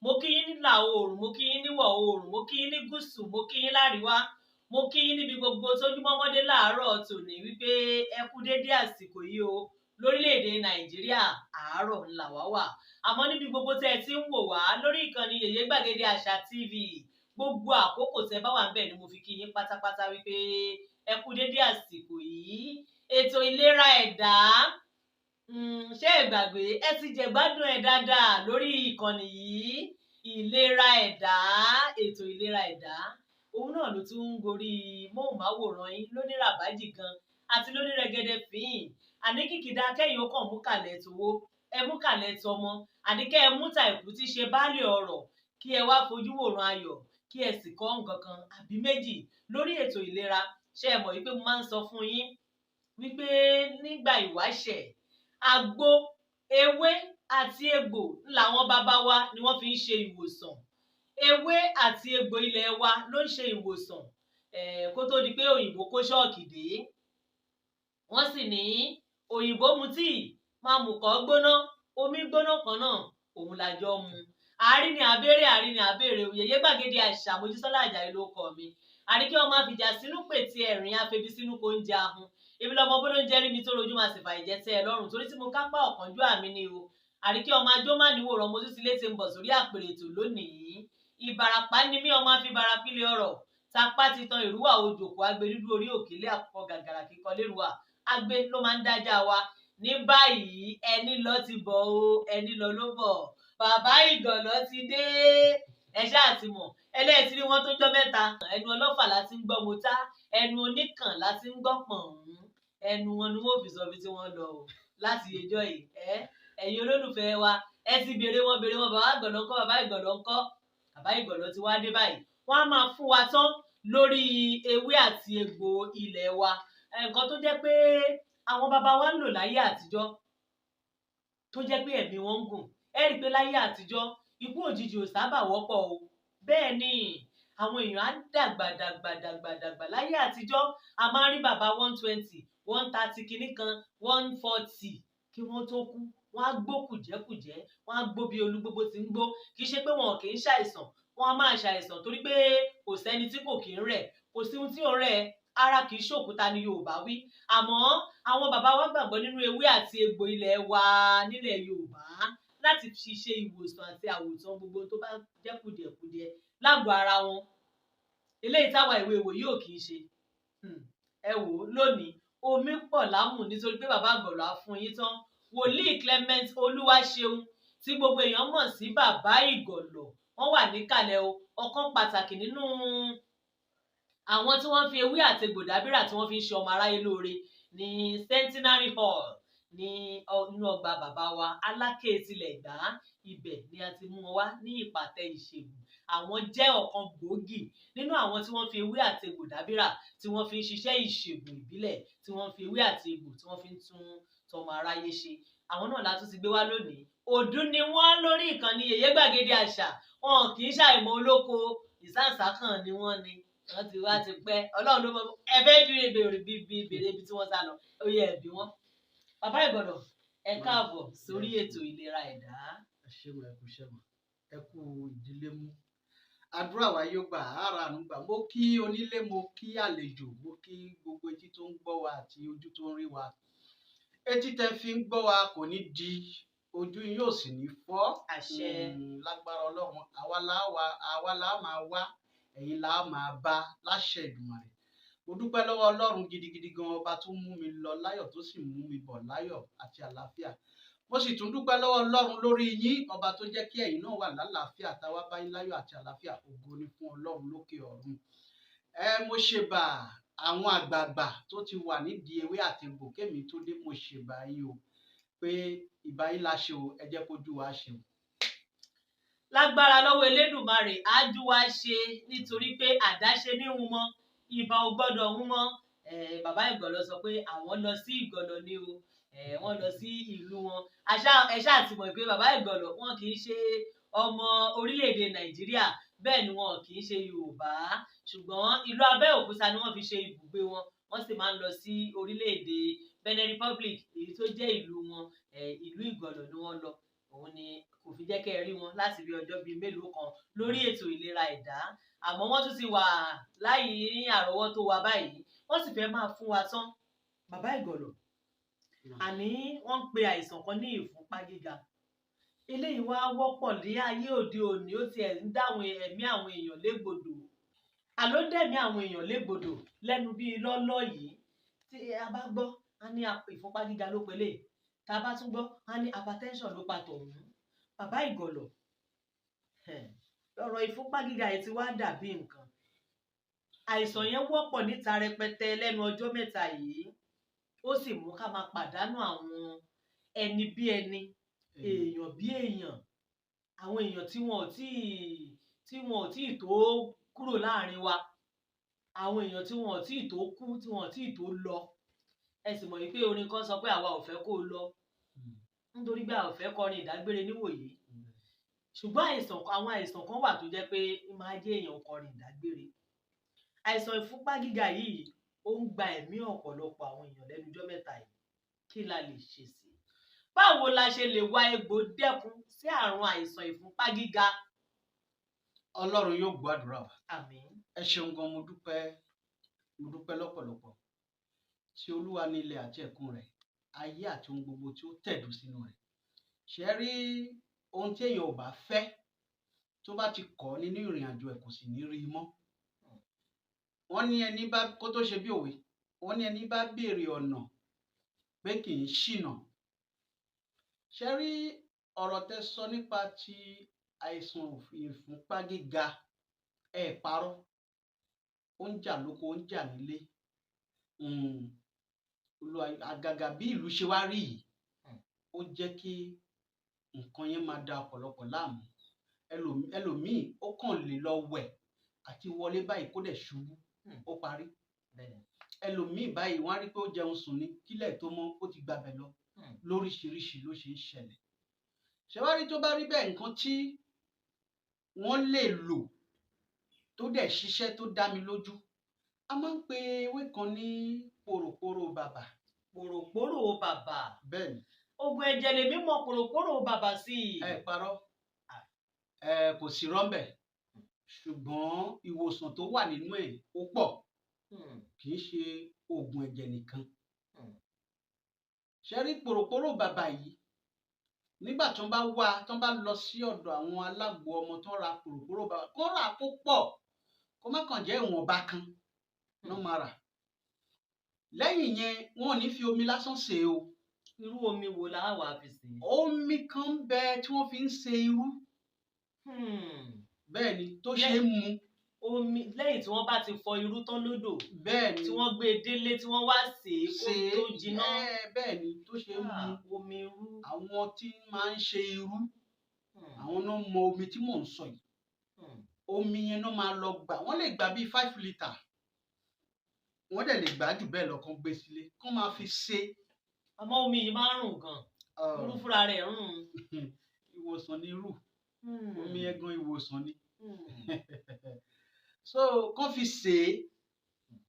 Mo kí yín nílà oòrùn, mo kí yín níwọ̀ oòrùn, mo kí yín ní gúúsù, mo kí yín láríwá, mo kí yín níbi gbogbo tójúmọ́mọ́dé láàárọ̀ tòní wípé ẹ kú déédé àsìkò yìí o. Lórílẹ̀‐èdè Nàìjíríà àárọ̀ ńlá wá wà, àmọ́ níbi gbogbo tẹ́ ẹ ti ń wò wá lórí ìkànnì Yèyé Gbàgede Àṣà TV, gbogbo àkókò tẹ́ bá wà ń bẹ̀ ni mo fi kí yín pátápátá wípé ẹ kú déédé àsìkò yìí. Ètò ìlera ẹ̀dá, ṣé ẹ gbàgbé, ẹ ti jẹ̀gbádùn ẹ̀ dáadáa lórí ìkànnì yìí. Ìlera ẹ̀dá, ètò ìlera ẹ̀dá òun náà ló tún ń gorí móhùnmáwòrán yín lóní ràbájì gan àti lóní rẹ̀gẹ̀dẹ̀ fín. Àní kìkìdá kẹ́yìn ó kàn mú kàlẹ̀ tówó, ẹ mú kàlẹ̀ tọmọ, àní kẹ́ ẹ mú tàìkú tí ṣe baálé ọ̀rọ̀, kí ẹ wá fojú wòran ayọ̀, kí ẹ sì kọ́ nǹkan kan àbí méjì lórí ètò ìlera. Ṣé ẹ mọ̀ wípé mo máa ń sọ fún yín wípé nígbà ìwáṣẹ̀ àgbo, ewé àti egbò làwọn bàbá wa ni wọ́n fi ń ṣe ìwòsàn. Ewé àti egbò ilẹ̀ wa ló ń ṣe ìwòsàn kó tó di pé òyìnbó kó ṣọ́ọ̀kì dé. Wọ́n sì ní òyìnbó mu tíì máa mú kọ́ gbóná, omi gbóná kan náà òun làjọ mu. Àárín ni àbèrè, àárín ni àbèrè. Yèyé Gbàgede Àṣà Mojísọ́lá Àjàyí ló kọ mi. Àríkí ọmọ àfìjà sínú pètè ẹ̀rín afebi sínú kó ń jẹ ahun. Ebi lọmọ bó ló ń jẹ́rí mi tó rojú máa sì fà ìjẹ́ tẹ́ ẹ lọ́rùn torí tí mo kápá ọ̀kánjú àmì ni o. Àríkí ọmọ ajó má níwòrán mo tún ti létí ń bọ̀ sórí àpèrè ètò lónìí. Ìbàràpá ni mí, ọmọ àfibàrà pílẹ̀ ọ̀rọ̀. Tapá ti tan ìrúwà òjòkó agbe dúdú orí òkèlè àkọ́kọ́ gàgàrà kíkọ lérúwà. Agbe ló máa ń dájà wa. Ní báyìí ẹni lọ ti bọ̀ o, ẹni lọ ló bọ̀. Bàbá Ìgànlọ́ ti dé. Ẹ ṣáà ti mọ̀, ẹlẹ́ẹ̀tì rí wọn tó jọ́ mẹ́ta. Ẹnu ọlọ́fà la ti ń gbọ́ mọ́tá, ẹnu oníkàn la ti ń gbọ́ pọ̀n. Ẹnu wọn ni wọ́n fi sọ ibi tí wọ́n lọ o láti ẹjọ́ yìí. Ẹ̀yin olólùfẹ́ wa, ẹ ti béèrè wọn, béèrè wọn, bàbá Ìgànlọ́ ńkọ́, bàbá Ìgànlọ́ ńkọ́. Bàbá Ìgànlọ́ ti wá dé báyìí. Wọ́n á máa fún wa tán lórí ewé àti egbò ilẹ̀ wa. Nǹkan tó jẹ́ pé àwọn bàbá wa ń lò láyé àtijọ́ tó jẹ́ pé ẹ̀mí wọn ń gùn. Ẹ rí i pé láyé àtijọ́ ikú òjijì ò sábà wọ́pọ̀ o. Bẹ́ẹ̀ ni àwọn èèyàn á dàgbà dàgbà dàgbà dàgbà. Láyé àtijọ́ a máa ń rí bàbá 120, 130 kìíní kan, 140 kí wọ́n tó kú. Wọ́n á gbó kùjẹ́kùjẹ́, wọ́n á gbó bí olúgbógbó ti ń gbó. Kì í ṣe pé wọn kì í ṣàìsàn, wọ́n á máa ṣàìsàn torí pé kò sẹ́ni tí kò kì í rẹ̀, kò sí ohun tí ò ń rẹ̀, ara kì í ṣòkúta ni Yorùbá wí. Àmọ́ àwọn bàbá wa gbàgbọ́ nínú ewé àti egbò ilẹ̀ wa nílẹ̀ Yorùbá láti fi ṣe ìwòsàn àti àwòtán gbogbo tó bá jẹ́ kùdìẹ̀kudiẹ lágbo ara wọn. Eléyìí táwa ìwé ìwò yóò kì í ṣe. Ẹ wò ó lónìí, omi pọ̀ lámù nítorí pé bàbá Ìgànlọ́ á fún yín tán. Wòlíì Clement Olúwaṣeun tí gbogbo èèyàn mọ̀ sí Bàbá Ìgànlọ́, wọ́n wà níkàlẹ̀ o. Ọ̀kan pàtàkì nínú àwọn tí wọ́n fi ewé àti egbò dábìrà tí wọ́n fi ń ṣe ọmọ aráyé lóore ní Centenary Hall ní inú ọgbà bàbá wa Aláké tilẹ̀ Ẹ̀gbá. Ibẹ̀ ni a ti mú wọn wá ní ìpàtẹ ìṣègùn. Àwọn jẹ́ ọ̀kan gbòógì nínú àwọn tí wọ́n fi ewé àti egbò dábìrà tí wọ́n fi ń ṣiṣẹ́ ìṣègùn ìbílẹ̀, tí wọ́n fi ewé àti egbò tí wọ́n fi ń tún tọmọ aráyé ṣe. Àwọn náà la tún ti gbé wá lónìí. Òdú ni wọ́n lórí ìkànnì Yèyé Gbàgede Àṣà. Wọn kì í ṣàìmọ̀ olóko, ìsáǹsá kan ni wọ́n ni. Wọ́n ti wá ti pẹ́. Ọlọ́run ló mọ̀. Ẹ fẹ́ bèrè bèrè bí bèrè ibi tí wọ́n sá lọ. Ó yẹ ẹ̀bí wọn. Bàbá Ìgànlọ́, ẹ káàbọ̀ sórí ètò ìlera ẹ̀dá. Ẹ ṣé mọ̀, ẹ kú iṣẹ́ mọ̀, ẹ kú ìdílé mú. Àdúrà wa yóò gbà, ara àánú gbà. Mo kí onílé, mo kí àlejò, mo kí gbogbo etí tó ń gbọ́ wa àti ojú tó ń rí wa. Etí tẹ fi ń gbọ́ wa kò ní di, ojú yóò sì ní fọ́. Àṣẹ. Lágbára Ọlọ́run, àwa la máa wá, ẹ̀yin la máa bá láṣẹ Èdùmàrè. Mo dúpẹ́ lọ́wọ́ Ọlọ́run gidigidi gan, ọba tó mú mi lọ láyọ̀ tó sì mú mi bọ̀ láyọ̀ àti àlàáfíà. Mo sì tún dúpẹ́ lọ́wọ́ Ọlọ́run lórí yín, ọba tó jẹ́ kí ẹ̀yin náà wà lálàáfíà táwa bá yín láyọ̀ àti àlàáfíà. Ògo ni fún Ọlọ́run lókè ọ̀run. Mo ṣèbà àwọn àgbààgbà tó ti wà nídìí ewé àti egbò kémi tó dé, mo ṣèbà yín o pé ìbà yín la ṣe o, ẹ jẹ́ kójú wa ṣe o. Lágbára lọ́wọ́ Elédùmarè, ájú wa ṣe nítorí pé àdáṣe ní hun mọ́, ìbà ò gbọ́dọ̀ hun mọ́. Bàbá Ìgànlọ́ sọ pé àwọn lọ sí Ìgànlọ́ ni o. Wọ́n lọ sí ìlú wọn. Ẹ ṣáà ti mọ̀ pé Bàbá Ìgànlọ́ wọn kì í ṣe ọmọ orílẹ̀-èdè Nàìjíríà, bẹ́ẹ̀ ni wọn kì í ṣe Yorùbá, ṣùgbọ́n ìlú Abẹ́òkúta ni wọ́n fi ṣe ibùgbé wọn. Wọ́n sì máa ń lọ sí orílẹ̀-èdè Benin Republic, èyí tó jẹ́ ìlú wọn. Ìlú Ìgànlọ́ ni wọ́n lọ. Òun ni kò fi jẹ́ kẹ́ ẹ rí wọn láti bí ọjọ́ bíi mélòó kan lórí ètò ìlera ẹ̀dá. Àmọ́ wọ́n tún ti wà láyé ní àrọ́wọ́tó wa báyìí, wọ́n sì fẹ́ máa fún wa tán. Bàbá Ìgọ̀lọ̀, àní wọ́n ń pe àìsàn kan ní ìfúnpá gíga. Eléyìí wá wọ́pọ̀ ní ayé òde òní, ó tiẹ̀ ń dáwọn ẹ̀mí àwọn èèyàn légbodò. Àló ń dẹ̀mí àwọn èèyàn légbodò lẹ́nu bíi lọ́lọ́ yìí. Tí a bá gbọ́, a ní ìfúnpá gíga ló pelé. Tá a bá tún gbọ́, a ní hypertension ló pa tọ̀hún. Bàbá Ìgọ̀lọ̀, ọ̀rọ̀ ìfúnpá gíga yìí ti wá dàbí nǹkan. Àìsàn yẹn wọ́pọ̀ níta rẹpẹtẹ lẹ́nu ọjọ́ mẹ́ta yìí. Ó sì mú ká máa pàdánù àwọn ẹni bí ẹni, èèyàn bí èèyàn, àwọn èèyàn tí wọn ò tíì tó kúrò láàrin wa, àwọn èèyàn tí wọn ò tíì tó kú, tí wọn ò tíì tó lọ. Ẹ sì mọ̀ wípé orin kan sọ pé àwa ò fẹ́ kó o lọ, nítorí pé a ò fẹ́ kọrin ìdágbére níwòyí. Ṣùgbọ́n àwọn àìsàn kan wà tó jẹ́ pé máa jẹ́ èèyàn kọrin ìdágbére. Àìsàn ìfúnpá gíga yìí ó ń gba ẹ̀mí ọ̀pọ̀lọpọ̀ àwọn èèyàn lẹ́nu ọjọ́ mẹ́ta yìí. Kí la lè ṣe sí i? Báwo la ṣe lè wá egbò dẹ́kun sí àrùn àìsàn ìfúnpá gíga? Ọlọ́run yóò gbàdúrà wa. Àmín. Ẹ ṣeun gan, mo dúpẹ́, mo dúpẹ́ lọ́pọ̀lọpọ̀. Tí Olúwa ní ilẹ̀ àti ẹ̀kún rẹ̀, ayé àti ohun gbogbo tí ó tẹ̀dó sínú rẹ̀. Ṣé rí ohun tí èèyàn ò bá fẹ́ tó bá ti kọ̀ nínú ìrìn àjò ẹ̀ kò sì ní rí i mọ́. Wọ́n ní ẹni bá kó tó ṣe bí òwe, wọ́n ní ẹni bá béèrè ọ̀nà pé kì í ṣìnà. Ṣé rí ọ̀rọ̀ tẹ́ sọ nípa ti àìsàn ìfúnpá gíga, ẹ parọ́, ó ń jà lóko, ó ń jà nílé. Olúwa, àgàgà bí ìlú ṣe wá rí yìí, ó jẹ́ kí nǹkan yẹn máa da ọ̀pọ̀lọpọ̀ láàmú. Ẹlòmíì ó kàn lè lọ wẹ̀ àti wọlé báyìí kó dẹ̀ ṣubú, ó parí. Ẹlòmíì báyìí wọ́n á rí pé ó jẹun sùn ní kílẹ̀ tó mọ́, ó ti gbabẹ̀ lọ. Lóríṣiríṣi ló ṣe ń ṣẹlẹ̀. Ṣé wá rí tó bá rí bẹ́ẹ̀, nǹkan tí wọ́n lè lò tó dẹ̀ ṣiṣẹ́ tó dá mi lójú, a máa ń pe ewé kan ní pòròpórò bàbà. Pòròpórò bàbà. Bẹ́ẹ̀ni. Oògùn ẹ̀jẹ̀ lèmi mọ pòròpórò bàbà sí i. Ẹ parọ́, ẹ kò sí rọ́ńbẹ̀, ṣùgbọ́n ìwòsàn tó wà nínú ẹ̀ ó pọ̀, kì í ṣe oògùn ẹ̀jẹ̀ nìkan. Ṣé rí pòròpórò bàbà yìí, nígbà tí wọ́n bá wá, tí wọ́n bá lọ sí ọ̀dọ̀ àwọn alágbo ọmọ tó ń ra pòròpórò bàbà, kó rà kó pọ̀, kó má kàn jẹ́ ìwọ̀nba kan ló máa rà. Lẹ́yìn yẹn, wọn ò ní fi omi lásán sè o. Irú omi wo la wà fi sè? Omi kan ń bẹ tí wọ́n fi ń ṣe irú. Bẹ́ẹ̀ni, tó ṣe é mu. Omi lẹ́yìn tí wọ́n bá ti fọ irú tán lódò. Bẹ́ẹ̀ni. Tí wọ́n gbé e délé tí wọ́n wá sè é kó tó jiná. Bẹ́ẹ̀ni, tó ṣe é mu. Omi irú. Àwọn tí máa ń ṣe irú, àwọn náà mọ omi tí mò ń sọ yìí. Omi yẹn náà máa lọ gbà. Wọ́n lè gbà bíi 5 litre. Wọ́n dẹ̀ lè gbà jù bẹ́ẹ̀ lọ kán gbé sílé, kán máa fi ṣe. Àmọ́ omi yìí máa ń rùn gan. Irú fúnra rẹ̀ ń rùn. Ìwòsàn ni irú. Omi yẹn gan ìwòsàn ni. So kán fi sè é.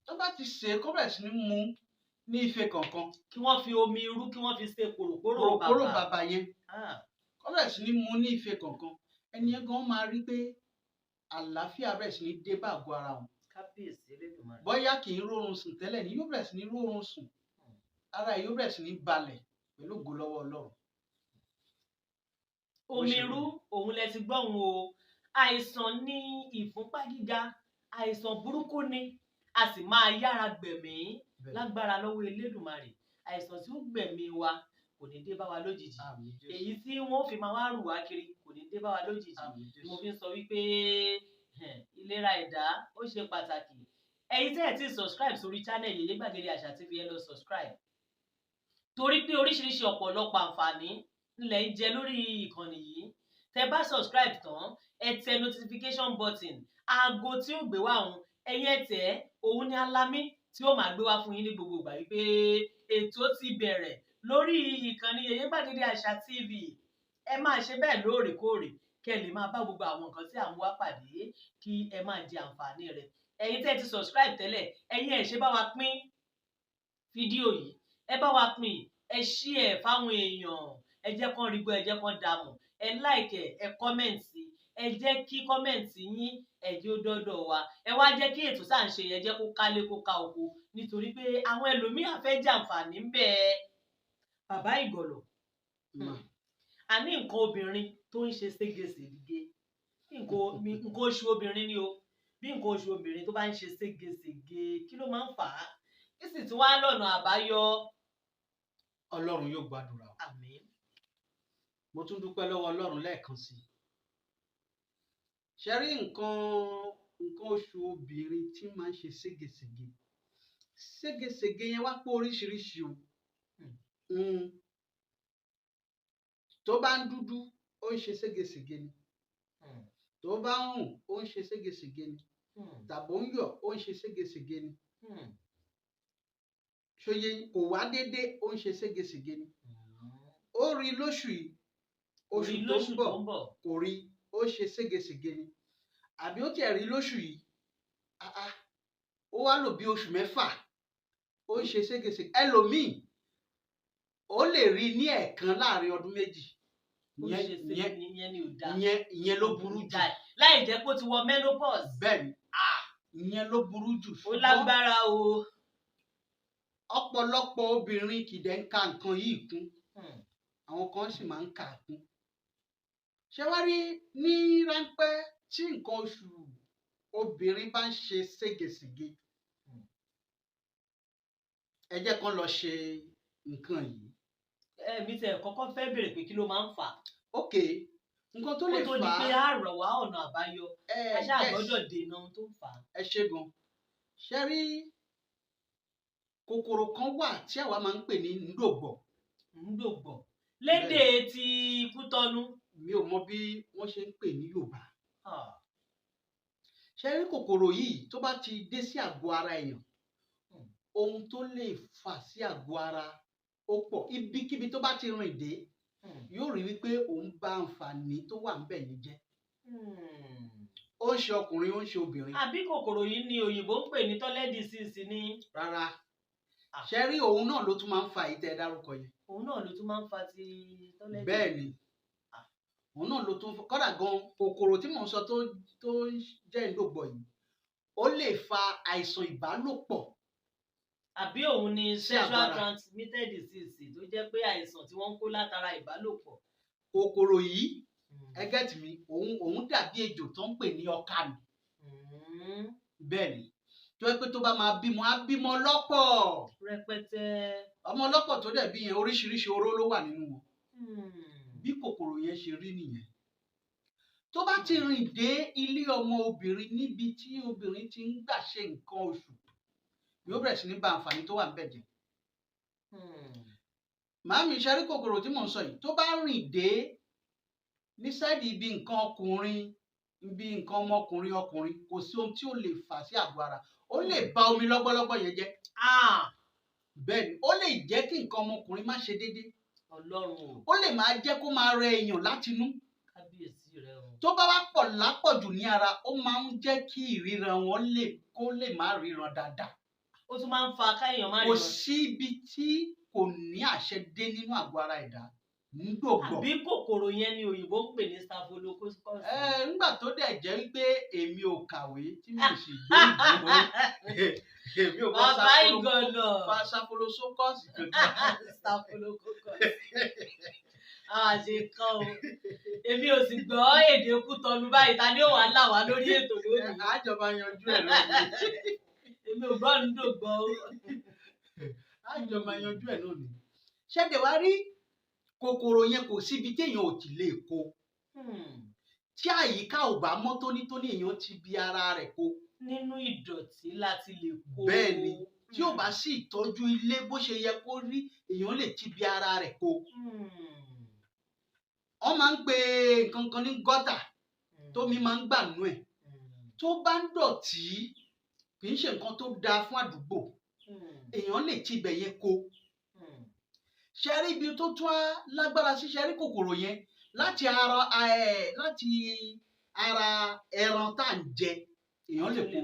Tó bá ti sè é, kó bẹ̀rẹ̀ sí ní mu ní ife kọ̀ọ̀kan. Kí wọ́n fi omi irú, kí wọ́n fi ṣe pòròpórò bàbà. Pòròpórò bàbà yẹn. Kó bẹ̀rẹ̀ sí ní mu ní ife kọ̀ọ̀kan. Ẹni yẹn gan máa rí pé àlàáfíà bẹ̀rẹ̀ sí ní dé bá àgọ́ ara wọn. Kábíyèsí Elédùmarè. Bóyá kì í rórun sùn tẹ́lẹ̀ ni, yóò bẹ̀rẹ̀ sí ní rórun sùn. Ara ẹ̀ yóò bẹ̀rẹ̀ sí ní balẹ̀ pẹ̀lú ògo lọ́wọ́ Ọlọ́run. Omi irú òun lẹ ti gbọ́ òun o. Àìsàn ní ìfúnpá gíga, àìsàn burúkú ni, a sì máa yára gbẹ̀mí lágbára lọ́wọ́ Elédùmarè. Àìsàn tí ó gbẹ̀mí wa kò ní dé bá wa lójijì. Èyí tí wọ́n fi máa wá rù wá kiri kò ní dé bá wa lójijì. Mo fi ń sọ wípé ìlera ẹ̀dá ó ṣe pàtàkì. Ẹ̀yin tẹ́ ẹ̀ ti subscribe sórí channel Yèyé Gbàgede Àṣà TV, ẹ lọ subscribe. Torí pé oríṣiríṣi ọ̀pọ̀lọpọ̀ àǹfààní ńlẹ̀ ń jẹ lórí ìkànnì yìí. Tẹ́ bá subscribe tán, ẹ tẹ notification button, aago tí ó gbé wá òun, ẹ̀yin ẹ tẹ̀, òun ni alámí tí ó máa gbé wá fún yín ní gbogbo ìgbà wípé ètò ti bẹ̀rẹ̀ lórí ìkànnì Yèyé Gbàgede Àṣà TV. Ẹ máa ṣe bẹ́ẹ̀ lóòrèkóòrè kí ẹ lè máa bá gbogbo àwọn nǹkan tí à ń wá pàdé, kí ẹ máa jẹ àǹfààní rẹ̀. Ẹ̀yin tẹ́ ti subscribe tẹ́lẹ̀, ẹ̀yin ẹ ṣe bá wa pín fídíò yìí, ẹ bá wa pín, ẹ share fáwọn èèyàn, ẹ jẹ́ kán rí gbọ́, ẹ jẹ́ kán dààmú. Ẹ like, ẹ comment, ẹ jẹ́ kí comment yín, ẹ jẹ́ ó dọ́dọ̀ wa. Ẹ wá jẹ́ kí ètò tá à ń ṣe yẹn jẹ́ kó kálé kó ká oko, nítorí pé àwọn ẹlòmíà fẹ́ jàǹfààní ń bẹ. Bàbá Ìgọ̀lọ̀, a ní nǹkan obìnrin tó ń ṣe ségesège, nǹkan oṣù obìnrin ni o. Bí nǹkan oṣù obìnrin tó bá ń ṣe ségesège, kí ló máa ń fà á? Kí sì tún wá lọ́nà àbáyọ? Ọlọ́run yóò gbàdúrà o. Àmín. Mo tún dúpẹ́ lọ́wọ́ Ọlọ́run lẹ́ẹ̀kan sí i. Ṣe rí nǹkan oṣù obìnrin tí máa ń ṣe ségesège, ségesège yẹn wá pé oríṣiríṣi o. Tó bá ń dúdú, ó ń ṣe ségesège ni. Tó bá ń rùn, ó ń ṣe ségesège ni. Tàbó ń yọ̀, ó ń ṣe ségesège ni. Ṣòye kò wá déédé, ó ń ṣe ségesège ni. Ó rí lóṣù yìí, oṣù Orí tó lóṣù ń tó bọ̀ ń bọ̀ kò rí, ó ṣe ségesège ni. Àbí ó tiẹ̀ rí lóṣù yìí, ah ah, ó wá lò bí oṣù 6, ó ń ṣe ségesège. Ẹlòmíì ó lè rí ní ẹ̀ẹ̀kan láàrin ọdún 2. Ó Ìyẹn ṣe ìyẹn ségesège, ìyẹn ni ò dáa. ìyẹn ló burú jù. Jáì, láì jẹ́ pé ó ti wọ menopause. Bẹ́ẹ̀ ni, ìyẹn ló burú jù. Ó Ṣùgbọ́n lágbára o. ọ̀pọ̀lọpọ̀ obìnrin kìdẹ̀ ń ka nǹkan yìí kún, àwọn kan sì máa ń kà á kún. Ṣé wá rí ní ráńpẹ́, tí nǹkan oṣù obìnrin bá ń ṣe ségesège, ẹ jẹ́ kán lọ ṣe nǹkan yìí. Ẹ̀mí tẹ̀ kọ́kọ́ fẹ́ béèrè pé kí ló máa ń fà á? Ok, nǹkan tó Kó lè tó di fà pé á, á rọ̀ wá ọ̀nà àbáyọ, ẹ a ṣáà yes, gbọ́dọ̀ dènà ohun tó ń fà á. Ẹ ṣé gan. Ṣé rí kòkòrò kan wà tí àwa máa ń pè ní ndògbọ̀. Ndògbọ̀ lédè ti Kútọ́nù. Mi ò mọ bí wọ́n ṣe ń pè ní Yorùbá. Ṣé rí kòkòrò yìí, tó bá ti dé sí àgọ́ ara èèyàn, ohun tó lè fà sí àgọ́ ara ó pọ̀. Ibikíbi tó bá ti rìn dé, yóò rí wípé òun bà àǹfààní tó wà ńbẹ̀ yẹn jẹ́. Ó ń ṣe ọkùnrin, ó ń ṣe obìnrin. Àbí kòkòrò yìí ni òyìnbó ń pè ní toilet disease ni? Rárá. Ṣé rí òun náà ló tún máa ń fa èyí tẹ́ ẹ dárúkọ yẹn. Òun náà ló tún máa ń fa ti toilet. Bẹ́ẹ̀ ni, òun náà ló tún, kódà gan kòkòrò tí mò ń sọ tó ń jẹ́ ìdògbọ̀ yìí, ó lè fa àìsàn ìbálòpọ̀. Àbí òun ni Sí sexual àgọ́ ara. transmitted disease, tó jẹ́ pé àìsàn tí wọ́n ń kó látara ìbálòpọ̀? Kòkòrò yìí, ẹ get mi, òun dàbí ejò tó ń pè ní ọkà ni. Bẹ́ẹ̀ ni, tó yẹ pé tó bá máa bímọ, á bímọ lọ́pọ̀. Rẹpẹtẹ. Ọmọ lọ́pọ̀ tó dẹ̀ bí yẹn, oríṣiríṣi oró ló wà nínú wọn. Bí kòkòrò yẹn ṣe rí nìyẹn. Tó bá ti rìn dé ilé ọmọ obìnrin, níbi tí obìnrin ti ń gbà ṣe nǹkan oṣù, yóò bẹ̀rẹ̀ sí ní ba àǹfààní tó wà níbẹ̀ jẹ́. Màámi, ṣe rí kòkòrò tí mò ń sọ yìí, tó bá rìn dé ní side ibi nǹkan ọkùnrin, ibi nǹkan ọmọkùnrin ọkùnrin, kò sí ohun tí ó lè fà sí àgọ́ ara. Ó lè ba omi lọ́gbọ́lọ́gbọ́ yẹn jẹ́. Bẹ́ẹ̀ ni, ó lè jẹ́ kí nǹkan ọmọkùnrin má ṣe déédéé. Ọlọ́run o. Ó lè máa jẹ́ kó máa rẹ èèyàn látinú. Kábíyèsí rẹ o. Tó bá wá pọ̀ lápọ̀jù ní ara, ó máa ń jẹ́ kí ìríran wọn lè kó lè má ríran dáadáa. Ó tún máa ń fa káyọ̀ má Kò ríran. sí ibi tí kò ní àṣẹ dé nínú àgọ́ ara ẹ̀dá ńdògbọ̀. Àbí kòkòrò yẹn ni òyìnbó ń pè ní staphylococcus? Ẹ ńgbà tó dẹ̀ jẹ́ wípé èmi ò kàwé tí mi ò sì gbé ìgboro, èmi ò mọ. Bàbá Ìgànnà. Staphylococcus kankan. Staphylococcus. Àṣe kan o, èmi ò sì gbọ́ èdè Kútọ́nù báyìí. Ta ni ó wàá là wá lórí ètò lónìí? Àjọba yanjú ẹ̀ lónìí. Èmi ò gbọ́ ńdògbọ̀ o. Àjọba yanjú ẹ̀ lónìí. Ṣẹ́dẹ̀ wá rí kòkòrò yẹn, kò síbi téèyàn ò ti lè kó. Tí àyíká ò bá mọ́ tónítóní, èèyàn ti bi ara rẹ̀ kó. Nínú ìdọ̀tí láti lè kó. Bẹ́ẹ̀ ni, tí ò bá sì tọ́jú ilé bó ṣe yẹ kó rí, èèyàn lè ti bi ara rẹ̀ kó. Wọ́n máa ń pe nǹkan kan ní gutter tómi máa ń gbà nú ẹ̀. Tó bá ń dọ̀tí, kì í ṣe nǹkan tó dáa fún àdúgbò, èèyàn lè tibẹ̀ yẹn kó. Ṣe rí ibi tó tún á lágbára sí, ṣe rí kòkòrò yẹn, láti ara ẹran tá à ń jẹ, èèyàn lè kó.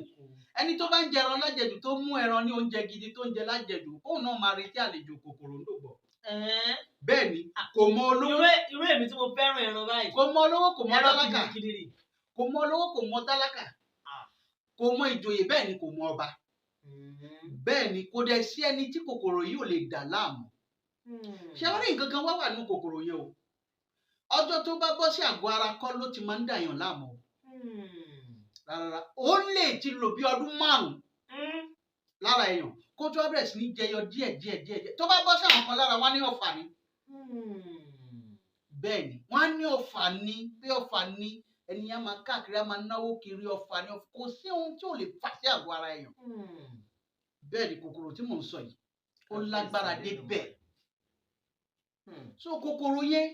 Ẹni tó bá ń jẹran lájẹjù, tó mú ẹran ní oúnjẹ gidi tó ń jẹ lájẹjù, kóun náà máa retí àlejò kòkòrò ń dògbò. Ẹ̀ẹ́n. Bẹ́ẹ̀ ni, kò mọ olówó. Irú èmi tí mo fẹ́ràn ẹran báyìí. Kò mọ olówó, kò mọ Ẹran tálákà. kìrìkìrì. Kò mọ olówó, kò mọ tálákà. Ah. Kò mọ ìjòyè, bẹ́ẹ̀ ni kò mọ ọba. Bẹ́ẹ̀ ni, kò dẹ̀ sí ẹni tí kòkòrò yìí ò lè dà láàmú. Ṣé wọ́n rí nǹkan kan wá wà nínú kòkòrò yẹn o? Ọjọ́ tó bá bọ́ sí àgọ́ ara kọ́ ló ti máa ń dàyàn láàmú o. Rárá, ó lè ti lò bí ọdún 5 lára èèyàn kó tó wá bẹ̀rẹ̀ sí ní jẹyọ díẹ̀ díẹ̀ díẹ̀ díẹ̀. Tó bá bọ́ sí àwọn kan lára, wọn á ní ọ̀fà ni. Bẹ́ẹ̀ ni, wọ́n á ní ọ̀fà ni, pé ọ̀fà ni ẹni á máa káàkiri, á máa náwó kiri, ọ̀fà ni. Kò sí ohun tí ò lè fà sí àgọ́ ara èèyàn. Bẹ́ẹ̀ ni, kòkòrò tí mò ń sọ yìí, ó lágbára dé bẹ́ẹ̀. So kòkòrò yẹn,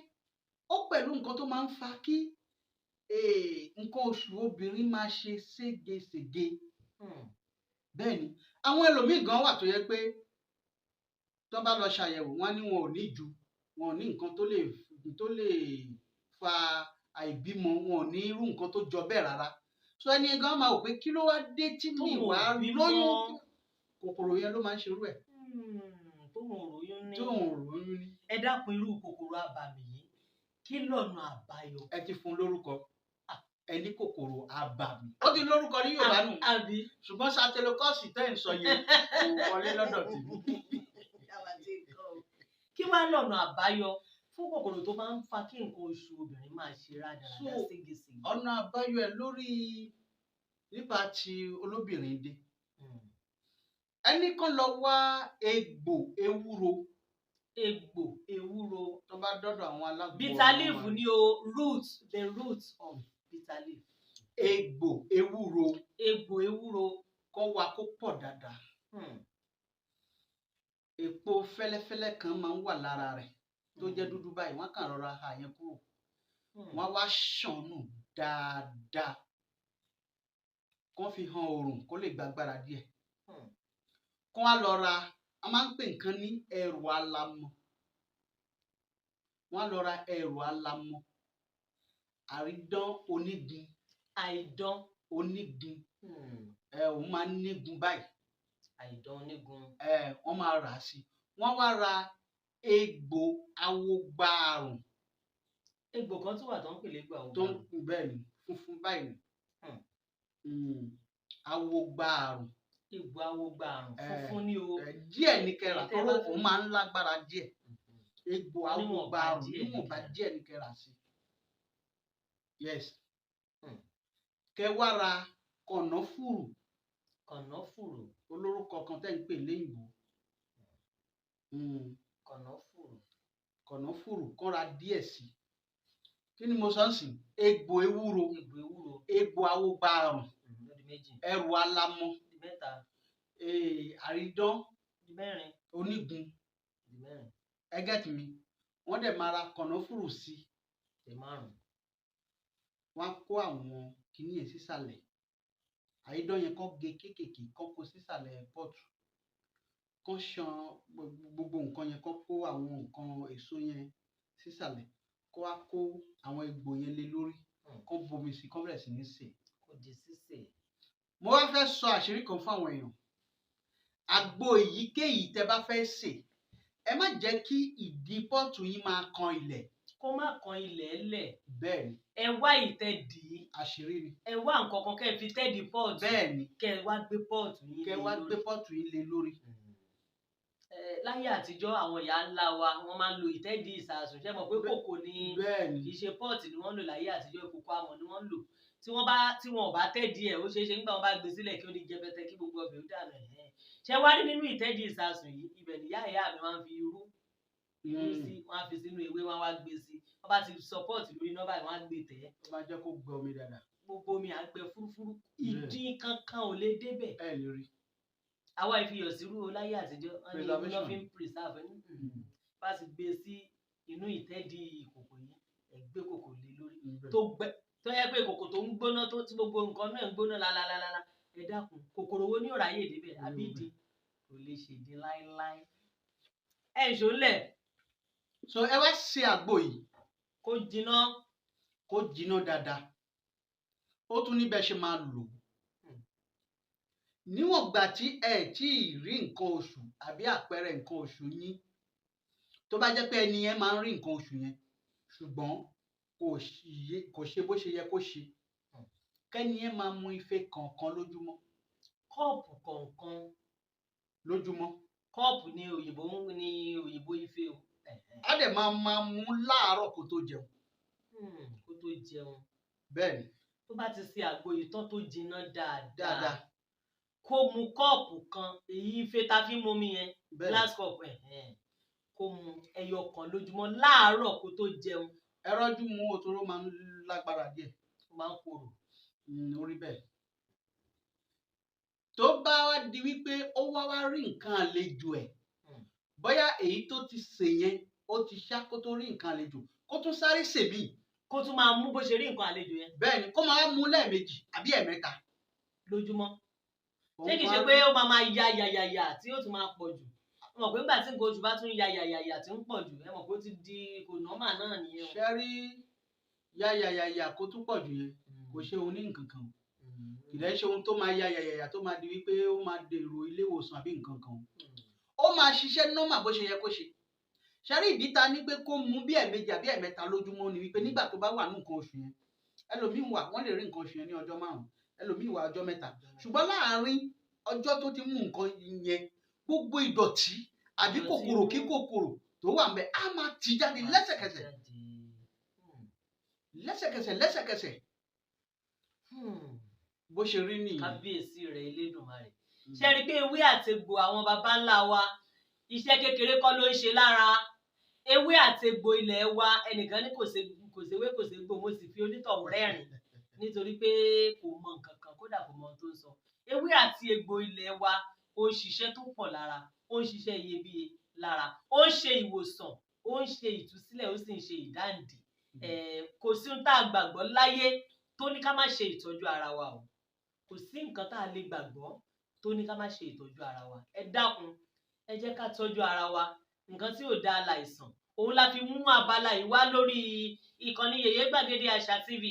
ó pẹ̀lú nǹkan tó máa ń fa kí nǹkan oṣù obìnrin máa ṣe ségesège. Bẹ́ẹ̀ ni, àwọn ẹlòmíì gan wà tó yẹ pé tó bá lọ ṣàyẹ̀wò, wọ́n á ní wọn ò ní ju, wọn ò ní nǹkan tó lè fa àìbímọ, wọn ò ní irú nǹkan tó jọ bẹ́ẹ̀ rárá. So ẹni gan máa wò pé kí ló wá dé tí mi Tóun ò wá bímọ. lóyún. Kòkòrò yẹn ló máa ń ṣerú ẹ̀. Tóun ò róyún ní. Tí òun ò lóyún ní. Ẹ dákun, irú kòkòrò abàmì yìí, kí lọ̀nà àbáyọ? Ẹ ti fún un lórúkọ, ẹ ní kòkòrò abàmì, ó ti lórúkọ ní Yorùbá nù. Àbí? Ṣùgbọ́n satelokọ́ọ̀sì tẹ́ ń sọ yẹn kò wọlé lọ́dọ̀ tèmi. Kí wàá lọ̀nà àbáyọ fún kòkòrò tó máa ń fa kí nǹkan oṣù obìnrin máa ṣe rádaràda, So, ségesège? ọ̀nà àbáyọ ẹ̀ lórí nípa ti olóbìnrin dé, ẹnì kan lọ wá egbò ewúro. Egbò ewúro. Tó bá dọ́dọ̀ àwọn alágbo, Bitter leaf ọmọ ni o, root, the root of bitter leaf. Egbò ewúro. Egbò ewúro. Kọ́ wa kó pọ̀ dáadáa. Èpo fẹ́lẹ́fẹ́lẹ́ kan máa ń wà lára rẹ̀ tó jẹ́ dúdú báyìí, wọ́n kàn rọra ha yẹn kúrò. Wọ́n wá ṣàn nù dáadáa, kó fi hàn oòrùn kó lè gbàgbára díẹ̀. Kó wá lọ ra, a máa ń pè nǹkan ní ẹrù alamọ. Wọ́n á lọ ra ẹrù alamọ, àrídán onígun. Àìdán. Onígun. Ẹ òun máa ń nígun báyìí. Àìdán onígun. Ẹ wọ́n máa rà á sí. Wọ́n wá ra egbò awogbaàrùn. Egbò kan tún wà tó ń pè légbò àwọn. Tó ń bẹ́ẹ̀ ni, funfun báyìí ni. Awogbaàrùn. Egbò awogbaàrùn. Eh, Funfun ni o. Ẹ díẹ̀ ní kẹrà. Èyí tẹ́ Tóró bá fẹ́. òun máa ń lágbára díẹ̀, egbò Níwọ̀nba awogbaàrùn. díẹ̀ ní Níwọ̀nba kẹrà. díẹ̀ ní kẹrà sí, yes. Kẹ wá ra kànáfùrù. Kànáfùrù. Olórúkọ kan tẹ́ ń pè léyìnbó. Kànáfùrù. Kànáfùrù, kán ra díẹ̀ sí. Kí ni mo sọ ń sìn? Egbò ewúro. Egbò ewúro. Egbò awogbaàrùn. Ó di méjì. Ẹrù alamọ. Ó di mẹ́ta. Àrídán. Ó di mẹ́rin. Onígun. Ó di mẹ́rin. Ẹ get mi? Wọ́n dẹ̀ máa ra kànáfùrù sí. Di márùn. Wọ́n á kó àwọn kinní yẹn sísàlẹ̀. Àrídán yẹn, kán gé kéékèèké, kán kó sísàlẹ̀ pọ́ọ̀tù, kán ṣan gbogbo nǹkan yẹn, kán kó àwọn nǹkan èso yẹn sísàlẹ̀, kó wá kó àwọn egbò yẹn lé lórí. Kán bomi sí, kán bẹ̀rẹ̀ sí ní sè. Kó di sísè. Mo wá fẹ́ sọ àṣírí kan fún àwọn èèyàn. Àgbo èyíkéyìí tẹ́ bá fẹ́ sè, ẹ má jẹ́ kí ìdí pọ́ọ̀tù yín máa kan ilẹ̀. Kó má kan ilẹ̀ lẹ̀. Bẹ́ẹ̀ ni. Ẹ wá ìtẹ́dì. Àṣírí ni. Ẹ wá nǹkan kan kẹ́ ẹ fi tẹ́dì pọ́ọ̀tù. Bẹ́ẹ̀ ni. Kẹ́ ẹ wá gbé pọ́ọ̀tù yín Kẹ́ lé wá lórí. gbé pọ́ọ̀tù yín lé lórí. Ẹ, láyé àtijọ́, àwọn ìyá ńlá wa, wọ́n máa ń lo ìtẹ́dì ìsàsùn. Ṣé mọ̀ pé kòkò ni? Bẹ́ẹ̀ ni. Kì í ṣe pọ́ọ̀tì ni wọ́n ń lò láyé àtijọ́, ìkòkò amọ̀ ni wọ́n ń lò. Tí wọ́n bá, tí wọn ò bá tẹ́dì ẹ̀, ó ṣeé ṣe nígbà wọn bá gbé sílẹ̀ kí ó ní jẹbẹtẹ, kí gbogbo ọbẹ̀ ó dànù. Ẹ̀ ṣé wá rí nínú ìtẹ́dì ìsàsùn yìí, ibẹ̀ níyà ìyá mi máa ń fi irú sí. Wọ́n á fi sínú ewé, wọ́n á wá gbé sí. Wọ́n bá ti sọ pọ́ọ̀tì lórí iná báyìí, wọ́n á gbé tẹ̀. Ó máa jẹ́ kó gbẹ omi dáadáa. Gbogbo omi à ń gbẹ fúrúfúrú, ìdín kankan ò lè débẹ̀. Ẹ lè rí. Àwa ìfiyọ̀ sírú o láyé àtijọ́, wọ́n ní irú náà Preservation. fi ń preserve ẹ̀. Bá ti gbé sí inú ìtẹ́dì ìkòkò yìí, ẹ gbé kòkò lé lórí tó gbẹ, tó yẹ pé kòkò tó ń gbóná, tó tí gbogbo nǹkan náà ń gbóná lalalalala. Ẹ dákun, kòkòrò wo ní òráyè débẹ̀? Àbí ìdin kò lè ṣèdí láéláé. Ẹ ń ṣòlẹ̀. So ẹ wá ṣe àgbo yìí. Kó jiná. Kó jiná dáadáa. Ó tún ní bẹ́ẹ̀ ṣe máa lò ó. Níwọ̀n gbà tí ẹ tí ì rí nǹkan oṣù àbí àpẹẹrẹ nǹkan oṣù yín, Tó bá jẹ́ pé ẹni yẹn máa ń rí nǹkan oṣù yẹn, ṣùgbọ́n kò ṣe bó ṣe yẹ kó ṣe, kẹ́ni yẹn máa mu ife kọ̀ọ̀kan lójúmọ́. Kọ́ọ̀pù kọ̀ọ̀kan lójúmọ́. Kọ́ọ̀pù ní òyìnbó ní òyìnbó ife o. Á dẹ̀ máa mu láàárọ̀ kó tó jẹun. Kó tó jẹun. Bẹ́ẹ̀ ni. Tó bá ti ṣe àgbo yìí tán tó jiná dáadáa, Dáadáa. kó mu kọ́ọ̀pù kan, èyí ife ta fi ń momi yẹn, Bẹ́ẹ̀ ni. glass cup, kó mu ẹyọ kan lójúmọ́ láàárọ̀ kó tó jẹun. Ẹ rọ́jú mu òtòrò máa ń lágbára díẹ̀. Ó máa ń korò. Ó rí bẹ́ẹ̀. Tó bá wá di wípé ó wá rí nǹkan àlejò ẹ̀, bóyá èyí tó ti sè yẹn ó ti ṣá kó tó rí nǹkan àlejò, kó tún sáré sè míì. Kó tún máa mú bó ṣe rí nǹkan àlejò yẹn. Bẹ́ẹ̀ ni, kó máa mú lẹ́ẹ̀mejì àbí ẹ̀ẹ̀mẹ́ta lójúmọ́. Ṣé kìí ṣe pé ó máa ya yàyàyà tí ó tún máa pọ̀ jù? Ẹ mọ̀ pé nígbà tí nǹkan oṣù bá tún ya yàyàyà tí ń pọ̀ jù, ẹ mọ̀ pé ó ti di kò nọ́mà náà nìyẹn o. Ṣé rí yàyàyàyà kó tún pọ̀ jù yẹn, kò ṣe ohun ní nǹkan kan o. Kì í ṣe ohun tó máa ya yàyàyà tó máa di wípé ó máa dèrò ilé ìwòsàn àbí nǹkan kan o. Ó máa ṣiṣẹ́ nọ́mà bó ṣe yẹ kó ṣe. Ṣé rí ìdí ta ní pé kó mu bí ẹ̀ẹ̀mejì àbí ẹ̀ẹ̀mẹ́ta lójúmọ́ ni wípé nígbà tó bá wà ní nǹkan oṣù yẹn, ẹlòmíì wà wọ́n lè rí nǹkan oṣù yẹn ní ọjọ́ 5, ẹlòmíì wà ọjọ́ 3. Ṣùgbọ́n láàárín ọjọ́ tó ti mú nǹkan yẹn, gbogbo ìdọ̀tí àbí kòkòrò kí kòkòrò tó wà ńbẹ̀ á máa tì jáde lẹ́sẹ̀kẹsẹ̀. Lẹ́sẹ̀kẹsẹ̀ lẹ́sẹ̀kẹsẹ̀. Bó ṣe rí nìyẹn. Kábíyèsí rẹ̀ Elédùmarè. Ṣé rí pé ewé àtegbò àwọn baba ńlá wa, iṣẹ́ kékeré kọ́ ló ń ṣe lára. Ewé àtegbò ilẹ̀ wa, ẹnìkan ní kò séwé kò ségbò, mo sì fi onítọ̀hún rẹ́rìn nítorí pé kò mọ nǹkan kan, kódà kò mọ ohun tó ń sọ. Ewé àti egbò ilẹ̀ wa ó ń ṣiṣẹ́ tó pọ̀ lára, ó ń ṣiṣẹ́ iyebíye lára, ó ń ṣe ìwòsàn, ó ń ṣe ìtúsílẹ̀, ó sì ń ṣe ìdáǹdè. Kò sí ohun tá a gbàgbọ́ láyé tó ní ká má ṣe ìtọ́jú ara wa o. Kò sí nǹkan tá a lè gbàgbọ́ tó ní ká má ṣe ìtọ́jú ara wa. Ẹ dákun, ẹ jẹ́ ká tọ́jú ara wa. Nǹkan tí ò dáa láìsàn, òun la fi mú abala yìí wá lórí ìkànnì Yèyé Gbàgede Àṣà TV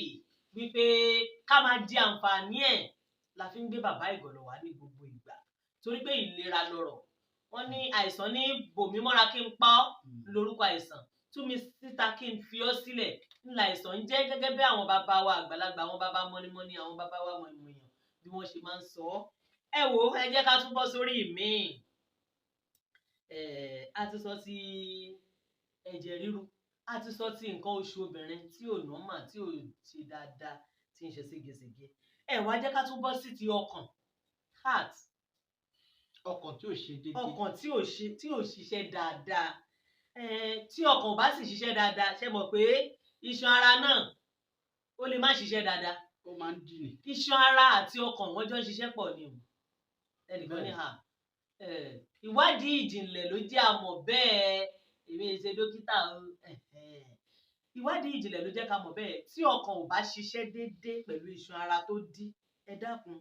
wípé ká máa di àǹfààní ẹ̀ la fi ń gbé bàbá Ìgànlọ̀ wá ní gbogbo ìgbà. Torí pé ìlera lọ́rọ̀. Wọ́n ní àìsàn ní bòmí mọ́ra kí n pa ọ́ lórúkọ àìsàn, tú mi síta kí n fi ọ́ sílẹ̀ ńlá àìsàn ń jẹ́, gẹ́gẹ́ bí àwọn bàbá wa àgbàlagbà, àwọn bàbá mọ́nímọ́ní, àwọn bàbá wa mọ̀ìmọ̀yàn bí wọ́n ṣe máa ń sọ ọ́. Ẹ wò ó, ẹ jẹ́ ká tún bọ́ sórí ìmíì. A ti sọ ti ẹ̀jẹ̀ ríru, a ti sọ ti nǹkan oṣù obìnrin tí ò nọ́mà, tí ò ṣe dáadáa, tí ń ṣe ségesège. Ẹ wá jẹ́ ká tún bọ́ sí ti ọkàn, heart. Ọkàn tí ò ṣe déédéé. Ọkàn tí ò ṣiṣẹ́ dáadáa. Tí ọkàn ò bá sì ṣiṣẹ́ dáadáa, ṣé mọ̀ pé iṣan ara náà ó lè má ṣiṣẹ́ dáadáa. Ó máa ń dì ní. Iṣan ara àti ọkàn wọ́n jọ ń ṣiṣẹ́ pọ̀ ni o. Ẹnìkan ní ha. Ìwádìí ìjìnlẹ̀ ló jẹ́ a mọ̀ bẹ́ẹ̀. Èmi ṣe dókítà o. Ìwádìí ìjìnlẹ̀ ló jẹ́ ká mọ̀ bẹ́ẹ̀. Tí ọkàn ò bá ṣiṣẹ́ déédéé pẹ̀lú iṣan ara tó dí, ẹ dákun.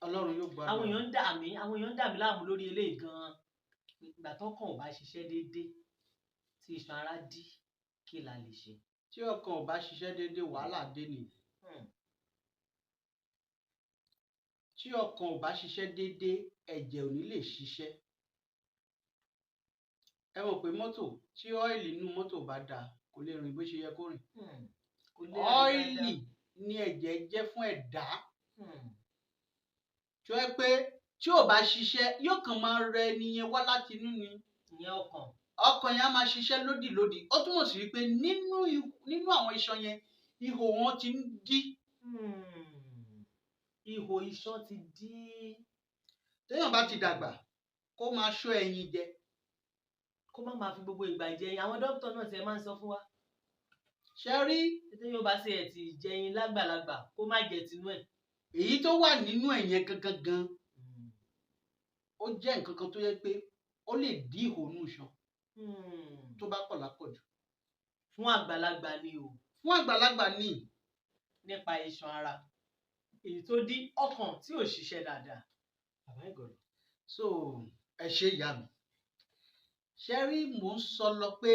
Ọlọ́run yóò gbàdúrà. Àwọn èèyàn ń dà mí láàmú lórí eléyìí gan-an. Ìgbà tọ́kàn ò bá ṣiṣẹ́ déédéé, tí iṣan ara dí, kí la lè ṣe? Tí ọkàn ò bá ṣiṣẹ́ déédéé, wàhálà dé nìyẹn. Tí ọkàn ò bá ṣiṣẹ́ déédéé, ẹ̀jẹ̀ ò ní lè ṣiṣẹ́. Ẹ mọ̀ pé mọ́tò tí ọ́ìlì inú mọ́tò bá dáa kò lè rìn bó ṣe yẹ kó rìn. Ọ́ìlì ni ẹ̀jẹ̀ jẹ́ fún ẹ̀dá. Tí ó yẹ pé tí ò bá ṣiṣẹ́, yóò kàn máa rẹ ẹni yẹn wá láti inú ni. Ìyẹn ọkàn. Ọkàn yẹn á máa ṣiṣẹ́ lódìlódì. Ó túmọ̀ sí wípé nínú àwọn iṣan yẹn, ihò wọn ti ń dí. Ihò iṣan ti dí. Téèyàn bá ti dàgbà, kó máa ṣọ́ ẹyin jẹ. Kó má máa fi gbogbo ìgbà jẹ ẹyin. Àwọn dókítà náà ti ẹ máa ń sọ fún wa. Ṣé rí? Téèyàn bá ṣe ẹ̀ ti jẹyin lágbàlagbà, kó má jẹ tinú ẹ̀. Èyí tó wà nínú ẹ̀ yẹn gangan gan, ó jẹ́ nǹkan kan tó yẹ pé ó lè dí ihò inú iṣan tó bá pọ̀ lápọ̀jù. Fún àgbàlagbà ni o. Fún àgbàlagbà ni. Nípa iṣan ara, èyí tó dí ọkàn tí ò ṣiṣẹ́ dáadáa. Bàbá Ìgànlọ̀. So ẹ ṣe ìyá mi. Ṣé rí, mò ń sọ lọ pé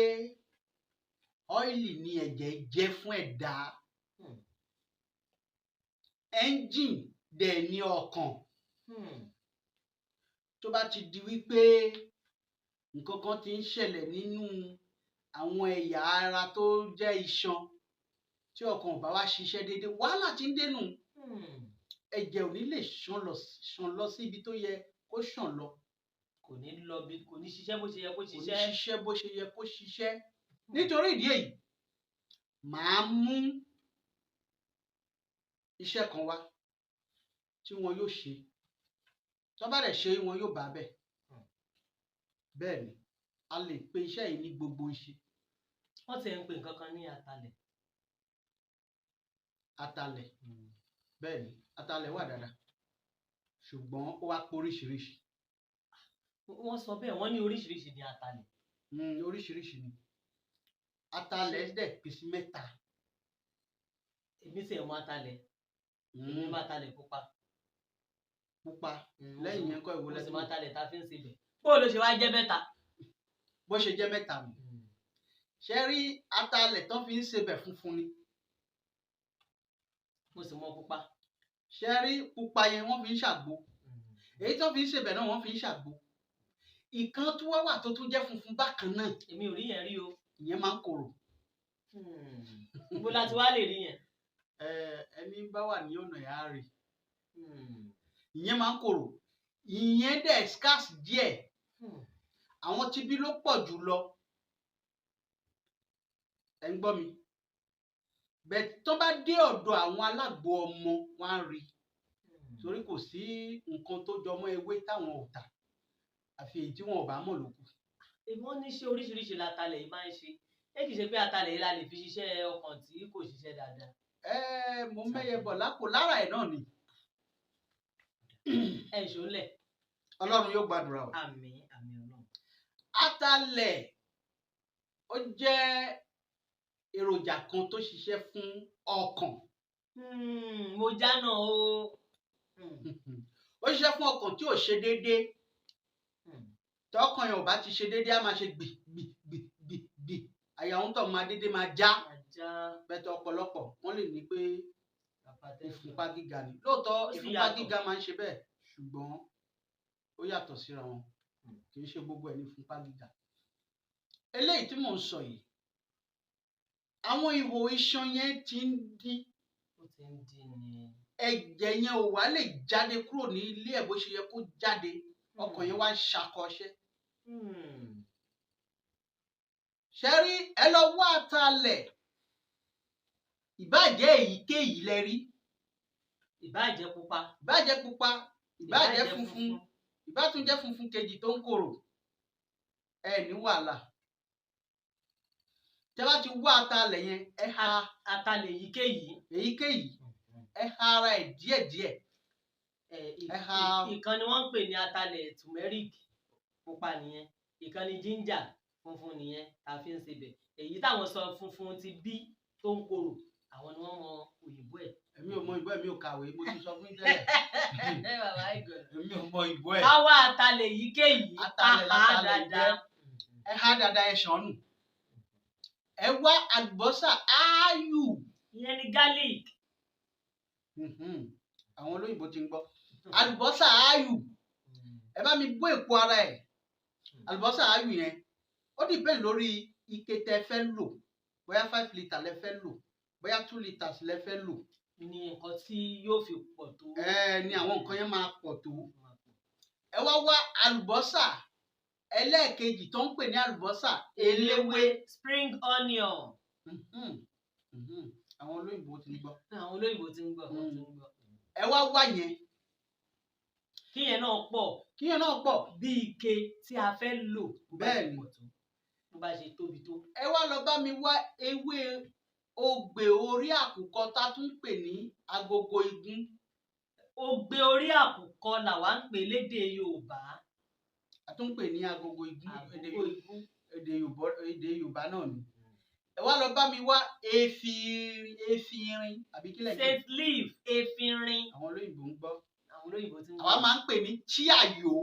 ọ́ìlì ni ẹ̀jẹ̀ jẹ́ fún ẹ̀dá. Ẹ́ńjìn dẹ̀ ni ọkàn. Tó bá ti di wípé Nǹkan kan ti ń ṣẹlẹ̀ nínú àwọn ẹ̀yà ara tó jẹ́ iṣan tí ọkàn ò bá wá ṣiṣẹ́ déédéé, wàhálà ti ń dénú. Ẹ̀jẹ̀ ò ní lè ṣàn lọ sí ibi tó yẹ kó ṣàn lọ. Kò ní lọ bí, kò ní ṣiṣẹ́ bó ṣe yẹ kó Kò ní ṣiṣẹ́. ṣiṣẹ́ bó ṣe yẹ kó ṣiṣẹ́. Nítorí ìdí èyí, màá mú iṣẹ́ kan wá tí wọn yóò ṣe. Tó bá dẹ̀ ṣe, wọn yóò bá bẹ̀. Bẹ́ẹ̀ ni, a lè pe iṣẹ́ yìí ní gbogbo iṣẹ́. Wọ́n ti ń pè nǹkan kan ní atalẹ̀. Atalẹ̀, bẹ́ẹ̀ ni, atalẹ̀ wà dáadáa, ṣùgbọ́n ó wá pé oríṣiríṣi. Wọ́n sọ bẹ́ẹ̀, wọ́n ní oríṣiríṣi ní atalẹ̀. Oríṣiríṣi ni. Atalẹ̀ dẹ̀ pín sí mẹ́ta. Èmi sì mọ atalẹ̀. Èmi mọ atalẹ̀ pupa. Pupa. Lẹ́yìn yẹn kọ́, ìwo Mo sì lẹ́tí mọ mọ̀? atalẹ̀ tá a fi ń sebẹ̀. Bó ló ṣe wá jẹ́ mẹ́ta? Bó ṣe jẹ́ mẹ́ta nù. Ṣé rí atalẹ̀ tán fi ń sebẹ̀, funfun ni. Mo sì mọ pupa. Ṣé rí pupa yẹn, wọ́n fi ń ṣàgbo. Èyí tán fi ń sebẹ̀ náà, wọ́n fi ń ṣàgbo. Ìkan tó wá wà tó tún jẹ́ funfun bákan náà, Èmi ò rí yẹn rí o. ìyẹn máa ń korò. Bó láti wá lè rí yẹn? Ẹ, ẹni bá wà ní ọ̀nà ẹ̀ á rí. Ìyẹn máa ń korò. Ìyẹn dẹ̀ scarce díẹ̀. Àwọn tibí ló pọ̀ jù lọ. Ẹ ń gbọ́ mi? Bẹ́ẹ̀, tó bá dé ọ̀dọ̀ àwọn alágbo ọmọ, wọn á rí, torí kò sí nǹkan tó jọmọ́ ewé táwọn ò tà, àfi èyí tí wọn ò bá mọ̀ ló kù. Wọ́n ní ṣé oríṣiríṣi latalẹ̀ yìí máa ń ṣe? Ṣé kìí ṣe pé atalẹ̀ yìí la lè fi ṣiṣẹ́ ọkàn tí kò ṣiṣẹ́ dáadáa? Ẹ, mo mẹ́yẹ bọ̀ lápò lára ẹ̀ náà ni. Ẹ̀ ṣó lẹ̀. Ọlọ́run yóò gbàdúrà o. Àmín, àmín Ọlọ́run. Atalẹ̀, ó jẹ́ èròjà kan tó ṣiṣẹ́ fún ọkàn. Mo jánà o. Ó ṣiṣẹ́ fún ọkàn tí ò ṣe déédéé. Tọkàn yẹn ò bá ti ṣe déédéé, á máa ṣe gbì gbì gbì gbì gbì, àyà òun tó máa déédéé máa já. Ajá. Bẹ́tẹ̀ ọ̀pọ̀lọpọ̀ wọ́n lè ní pé Hypertension. ìfúnpá gíga ni. Lóòótọ́, Ó sì ìfúnpá yàtọ̀. gíga máa ń ṣe bẹ́ẹ̀, ṣùgbọ́n ó yàtọ̀ síra wọn. Kì í ṣe gbogbo ẹ̀ ní ìfúnpá gíga. Eléyìí tí mò ń sọ yìí, àwọn ihò iṣan yẹn ti ń dí. Ó ti ń dín ni. Ẹ̀jẹ̀ yẹn ò wá lè jáde kúrò ní ilé ẹ̀ bó ṣe yẹ kó jáde. Ọkàn yẹn wá ń ṣakọṣẹ́. Ṣẹ́rí, ẹ lọ wá atalẹ̀, ìbáàjẹ́ èyíkéyìí lẹ rí. Ìbáà jẹ́ pupa. Ìbáàjẹ́ pupa, ìbáàjẹ́ funfun, ìbátúnjẹ́ funfun kejì tó ń korò, ẹ ní wàhálà. Tẹ́ bá ti wá atalẹ̀ yẹn, ẹ ha. Atalẹ̀ èyíkéyìí. Èyíkéyìí, ẹ ha ara ẹ̀ díẹ̀díẹ̀. Ẹ ha. Ìkan ni wọ́n ń pè ní atalẹ̀ turmeric, pupa nìyẹn. Ìkan ni ginger, funfun nìyẹn tá a fi ń sebẹ̀. Èyí táwọn sọ, funfun ti bí tó ń korò, àwọn ni wọ́n mọ òyìnbó ẹ̀. Èmi ò mọ ìbò ẹ̀, mi ò kàwé, mo ti sọ fún yín tẹ́lẹ̀. Bàbá ìgànnà. Èmi ò mọ ìbò ẹ̀. Ká wá atalẹ̀ èyíkéyìí. Atalẹ̀ ká há l'atalẹ̀. dáadáa. Ẹ há dáadáa, ẹ ṣàn nù. Ẹ wá àlùbọ́sà ááyù. Ìyẹn ni garlic. Àwọn olóyìnbó ti ń gbọ́. Àlùbọ́sà ááyù, ẹ bá mi bó èpo ara ẹ̀. Àlùbọ́sà ááyù yẹn, ó depend lórí ike tẹ fẹ́ lò, bóyá 5 litre lẹ fẹ́ lò, bóyá 2 litres lẹ fẹ́ lò. Ní nǹkan tí yóò fi pọ̀ tó. Ẹ ní àwọn nǹkan yẹn máa pọ̀ tó. Ẹ wá wá àlùbọ́sà ẹlẹ́ẹ̀kejì tó ń pè ní àlùbọ́sà eléwé. Spring onion. Àwọn olóyìnbó ti ń gbọ́. Àwọn olóyìnbó ti ń gbọ́, wọ́n ti ń gbọ́. Ẹ wá wá yẹn. Kíyẹn náà pọ̀. Kí yẹn náà pọ̀. Bí ike tí a fẹ́ lò bó bá ṣe Bẹ́ẹ̀ni. pọ̀ tó, bó bá ṣe tóbi tó. Ẹ wá lọ bá mi wá ewé ogbè orí àkùkọ tá a tún ń pè ní agogo igún. Ogbè orí àkùkọ làwa ń pè lédè Yorùbá. A tún ń pè ní agogo igún, èdè Àkókò igún. Èdè Yorùbá náà ni. Ẹ wá lọ bá mi wá efinrin, efinrin àbí kílẹ̀ ń pè? Scent leaf, efinrin. Àwọn olóyìnbó ń gbọ́. Àwọn olóyìnbó ti ń Àwa gbọ́. máa ń pè ní chíàyò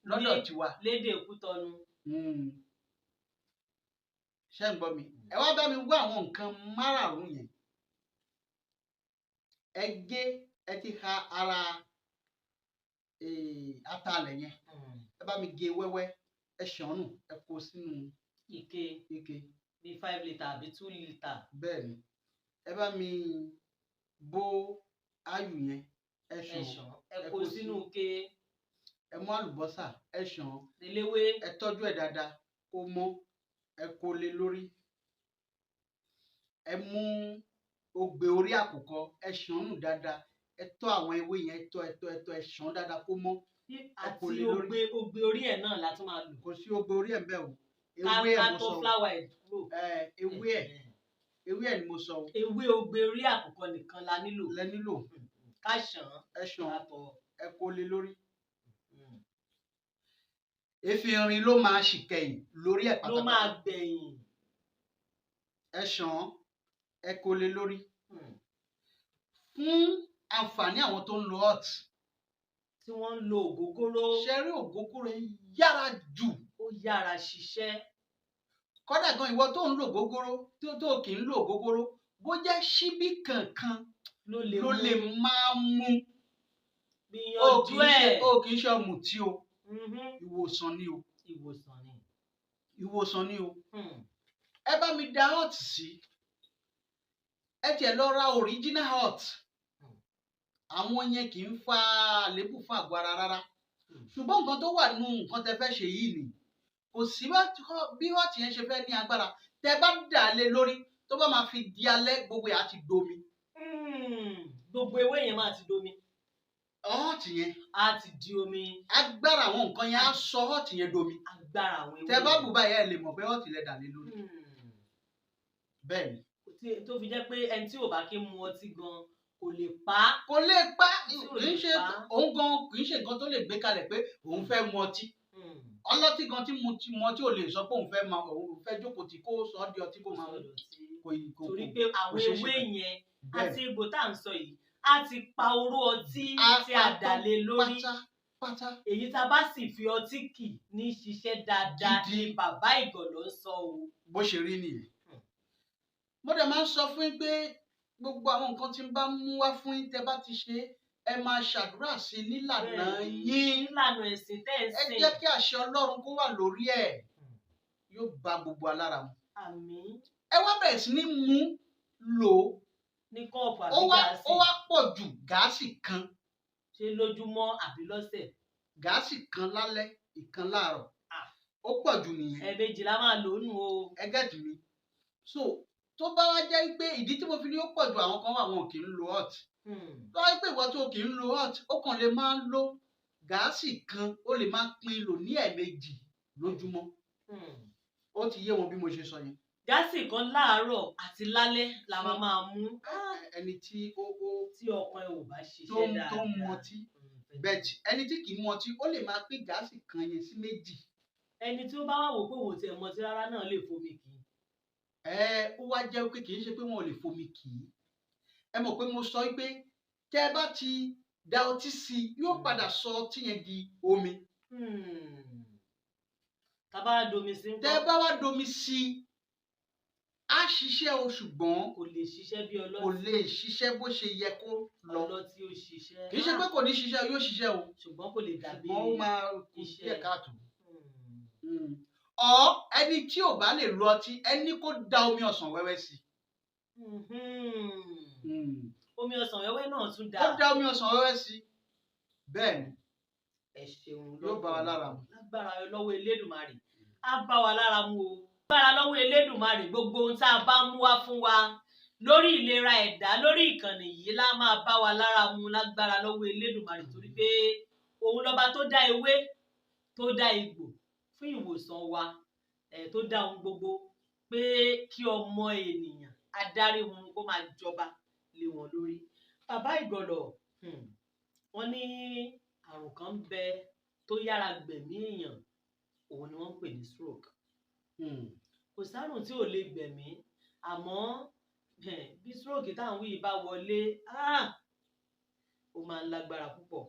lọ́dọ̀ tiwa. Lédè Kútọnu. Ṣé ń gbọ́ mi? Ẹ wá bá mi wá àwọn nǹkan márààrún yẹn. Ẹ gé, ẹ ti ha ara atalẹ̀ yẹn. Ẹ bá mi gé wẹ́wẹ́. Ẹ ṣàn nù, ẹ kó sínú Ike. ike. Bíi 5 litre àbí 2 litre. Bẹ́ẹ̀ ni. Ẹ bá mi bó áyù yẹn, ẹ Ẹ ṣàn. ṣàn, ẹ Ẹ kó kó sínú ike. Ẹ mú àlùbọ́sà, ẹ ṣàn. Eléwé. Ẹ tọ́jú ẹ̀ dáadáa kó mọ́, ẹ kó lé lórí. Ẹ mú ogbè orí àkùkọ, ẹ ṣàn nù dáadáa. Ẹ tọ́ àwọn ewé yẹn, ẹ tọ́, ẹ tọ́, ẹ tọ́, ẹ ṣàn dáadáa kó mọ́. Àti kó lé lórí. Ogbè orí ẹ̀ náà la tún máa lò. Kò sí ogbè orí ẹ̀ ń bẹ̀ o. Ká Ewé ẹ̀ ká mo tó sọ o. flower ẹ̀ kúrò. Ẹ, ewé ẹ̀, ewé ẹ̀ ni mo sọ o. Ewé ogbè orí àkùkọ nìkan la nílò. Lẹ nílò. Ká ṣàn án, Ẹ ṣàn, ká tọ́. ẹ kó lé lórí. Efinrin ló máa ṣìkẹyìn lórí ẹ̀ Ló máa pátápátá. gbẹ̀yìn. Ẹ ṣàn án, ẹ kó lé lórí. Fún àǹfààní àwọn tó ń lo hot. Tí wọ́n ń lo ògógóró. Ṣe rí ògógóró yẹn yára jù. Ó yára ṣiṣẹ́. Kódà gan ìwọ tó ń lo ògógóró, tó kì í lo ògógóró, bó jẹ́ ṣíbí kankan ló lè ló mú. lè máa mú. O Gbìyànjú kì í ṣe ẹ̀. O kì í ṣe ọ̀mùtí o. Ìwòsàn ni o. Ìwòsàn ni. Ìwòsàn ni o. Ẹ bá mi da hot sí. Ẹ tiẹ̀ lọ ra original hot. Àwọn yẹn kì í fa àléébù fún àgọ́ ara rárá. Ṣùgbọ́n nǹkan tó wà nínú nǹkan tẹ fẹ́ ṣe yìí ni, kò sí bí hot yẹn ṣe fẹ́ ní agbára. Tẹ bá dà á lé lórí, tó bá máa fi di alẹ́, gbogbo ẹ̀ á ti domi. Gbogbo ewé yẹn máa ti domi. Hot yẹn, Á ti di omi. agbára àwọn nǹkan yẹn á sọ hot yẹn domi. Agbára àwọn ewé Tẹ bá yẹn. bù báyìí, ẹ lè mọ̀ pé hot lẹ dà lé lórí. Bẹ́ẹ̀ ni. Tó fi jẹ́ pé ẹni tí ò bá kí ń mu ọtí gan kò lè pa á. Kò lè pa. Tí ò Kì í lè ṣe pa. òun gan kì í ṣe nǹkan tó lè gbé kalẹ̀ pé òun fẹ́ mu ọtí. Ọlọ́tí gan tí mu tí mu ọtí ò lè sọ pé òun fẹ́ máa, òun fẹ́ jókòó tí kó sọ ọ́ di ọtí kó máa mú. Kò ì kò Torí kò pé àwọn ṣeé ṣe ewé bẹ́ẹ̀. yẹn Bẹ́ẹ̀ àti egbò tá à ń sọ yìí á ti pa oró ọtí Á tí a pa dà lé lórí. Pátá pátá. Èyí tá a bá sì fi ọtí kì ní ṣiṣẹ́ dáadáa Gidi. ni bàbá Ìgànlọ́ ń sọ o. Bó ṣe rí nìyẹn. Mo dẹ̀ máa ń sọ fún yín pé gbogbo àwọn nǹkan tí ń bá mú wá fún yín, tẹ́ bá ti ṣe é, ẹ máa ṣàdúrà sí i nílànà Bẹ́ẹ̀ni. yín. Nílànà ẹ̀sìn tẹ́ ẹ̀ ń Ẹ sìn. jẹ́ kí àṣẹ Ọlọ́run kó wà lórí ẹ̀, yóò bá gbogbo alára mu. Àmín. Ẹ wá bẹ̀rẹ̀ sí ní mú lò ó. Ní kọ́ọ̀pù Ó àbí wá gáàsì. Ó wá pọ̀ jù gáàsì kan. Ṣé lójúmọ́ àbí lọ́sẹ̀? Gáàsì kan lálẹ́, ìkan láàárọ̀. Ah. Ó pọ̀ jù nìyẹn. Ẹ̀ẹ̀mejì la máa lò ó nù o. Ẹ get mi? So tó bá wá jẹ́ pé ìdí tí mo fi ní ó pọ̀ jù, àwọn kan wà, wọn kì í lo hot. Tó wá jẹ́ pé ìwọ tó kì í lo hot, ó kàn lè máa lo gáàsì kan, ó lè máa pín lò ní ẹ̀ẹ̀mejì lójúmọ́. Ó ti yé wọn bí mo ṣe sọ yẹn. Gáàsì kan láàárọ̀ àti lálẹ́ la máa máa mú. Ẹni tí ó Tí ọkàn ẹ ò bá tó ṣiṣẹ́ ń dáadáa. tó ń mu ọtí bẹ́ẹ̀, ẹni tí kì í mu ọtí, ó lè máa pín gáàsì kan yẹn sí méjì. Ẹni tí ó bá wà wò pé òun ò tiẹ̀ mọtí rárá náà lè fomi kì í. Ẹ ó wá jẹ́ pé kì í ṣe pé wọn ò lè fomi kì í. Ẹ mọ̀ pé mo sọ pé tẹ́ ẹ bá ti da ọtí sí i, yóò padà sọ ọtí yẹn di omi. Tá bá domi sí ńkọ́? Tẹ́ ẹ bá wá domi sí i, á ṣiṣẹ́ o, ṣùgbọ́n Kò lè ṣiṣẹ́ bí kò ọlọ́tí. lè ṣiṣẹ́ bó ṣe yẹ kó lọ. Ọlọ́tí ó ṣiṣẹ́. Kì í ṣe pé kò ní ṣiṣẹ́, yóò ṣiṣẹ́ o. Ṣùgbọ́n kò lè dàbí Ṣùgbọ́n ó máa kù iṣẹ́. díẹ̀ káàtó. Ọ ẹni tí ò bá lè lo ọtí, ẹni kó da omi ọsàn wẹ́wẹ́ sí i. Omi ọsàn wẹ́wẹ́ náà tún Ó dáa. da omi ọsàn wẹ́wẹ́ sí i. Bẹ́ẹ̀ ni. Ẹ ṣeun. Yóò bá wa lára mu. Lágbára lọ́wọ́ Elédùmarè, á bá wa lára mu o. Lágbára lọ́wọ́ Elédùmarè, gbogbo ohun tá a bá mú wá fún wa lórí ìlera ẹ̀dá lórí ìkànnì yìí lá máa bá wa lára mu lágbára lọ́wọ́ Elédùmarè, torí pé òun lọ́ba tó dá ewé, tó dá egbò fún ìwòsàn wa, ẹ̀ tó dá ohun gbogbo pé kí ọmọ ènìyàn adarí wọn kó máa jọba lé wọn lórí. Bàbá Ìgànlọ̀, wọ́n ní àrùn kan ń bẹ tó yára gbẹ̀mí èèyàn, òun ni wọ́n ń pè ní stroke. Kò sárùn tí ò lè gbẹ̀mí, àmọ́ bí stroke táwọn wí bá wọlé, ó máa ń lágbára púpọ̀.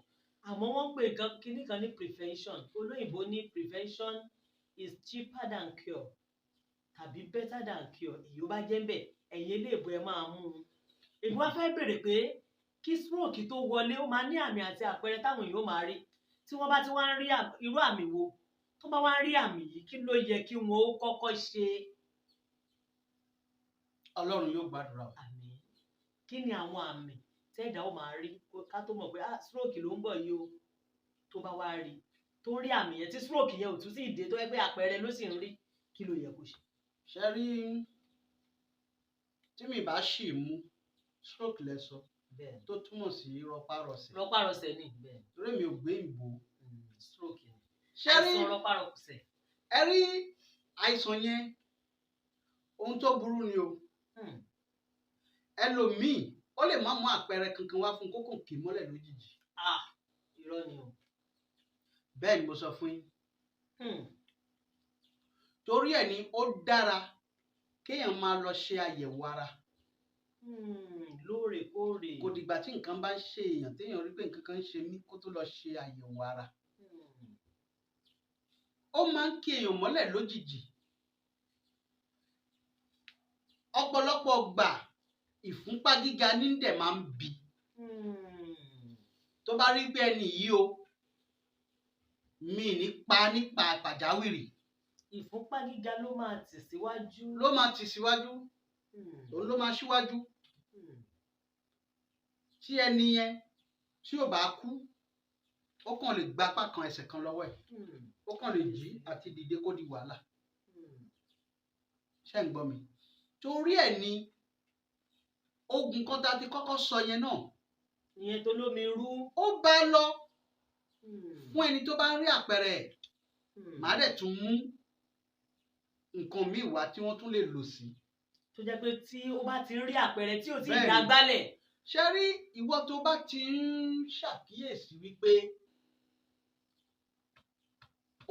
Àmọ́ wọ́n ń pè nǹkan kinní kan ní prevention. Olóyìnbó ní prevention is cheaper than cure tàbí better than cure, èyí ó bá jẹ́ ń bẹ̀, ẹ̀yin eléèbó ẹ máa mú un. Èmi wá fẹ́ bèrè pé kí stroke tó wọlé, ó máa ní àmì àti àpẹẹrẹ táwọn èèyàn ó máa rí. Tí wọ́n bá ti wá ń rí irú àmì wo Tó bá wá rí àmì yìí, kí ló yẹ kí wọn ó kọ́kọ́ ṣe? Ọlọ́run yóò gbàdúrà wa. Àmín. Kí ni àwọn àmì tẹ́ẹ̀dá ó máa rí ká tó mọ̀ pé stroke ló ń bọ̀ yìí o? Tó bá wá rí, tó rí àmì yẹn tí stroke yẹn ò tún sí ìdè, tó yẹ pé àpẹẹrẹ ló sì ń rí, kí ló yẹ kó ṣe? Ṣe rí, tí mi bá ṣì mú, stroke lẹ sọ, tó túmọ̀ sí rọpárọsẹ̀. Rọpárọsẹ̀ ni, bẹ́ẹ̀. Torí mi ò gbé ìbò. Stroke ni. Ṣe rí, àìsàn rọpárọsẹ̀. Ẹ rí àìsàn yẹn, ohun tó burú ni o. Ẹlòmíì ó lè má mú àpẹẹrẹ kankan wá fún kókò kì í mọ́lẹ̀ lójijì. Irọ́ ni o. Bẹ́ẹ̀ ni mo sọ fún yín. Torí ẹ̀ ni ó dára kéèyàn máa lọ ṣe àyẹ̀wò ara. Lóòrèkóòrè. Kò dìgbà tí nǹkan bá ń ṣe èèyàn, téèyàn rí pé nǹkan kan ń ṣe mí, kó tó lọ ṣe àyẹ̀wò ara. Ó máa ń kí èèyàn mọ́lẹ̀ lójijì. Ọ̀pọ̀lọpọ̀ gbà ìfúnpá gíga ní dẹ̀ máa ń bi. Tó bá rí pé ẹni yìí o, mi nípa nípa pàjáwìrì. Ìfúnpá gíga ló máa tì síwájú. Ló máa tì síwájú. Òun ló máa síwájú. Tí ẹni yẹn tí ò bá kú, ó kàn lè gba apá kan ẹsẹ̀ kan lọ́wọ́ ẹ̀. Ó kàn lè jí àti dìde kó di wàhálà. Ṣé ń gbọ́ mi? Torí ẹ̀ ni oògùn kan tá a ti kọ́kọ́ sọ yẹn náà. Ìyẹn tó lómi rú. Ó bá lọ fún ẹni tó bá ń rí àpẹẹrẹ ẹ̀. Màá dẹ̀ tún mú nǹkan míì wá tí wọ́n tún lè lò sí. Tó jẹ́ pé tí ó bá ti ń rí àpẹẹrẹ tí ò tí ì dàgbálẹ̀. Ṣé rí, ìwọ tó bá ti ń ṣàkíyèsí wípé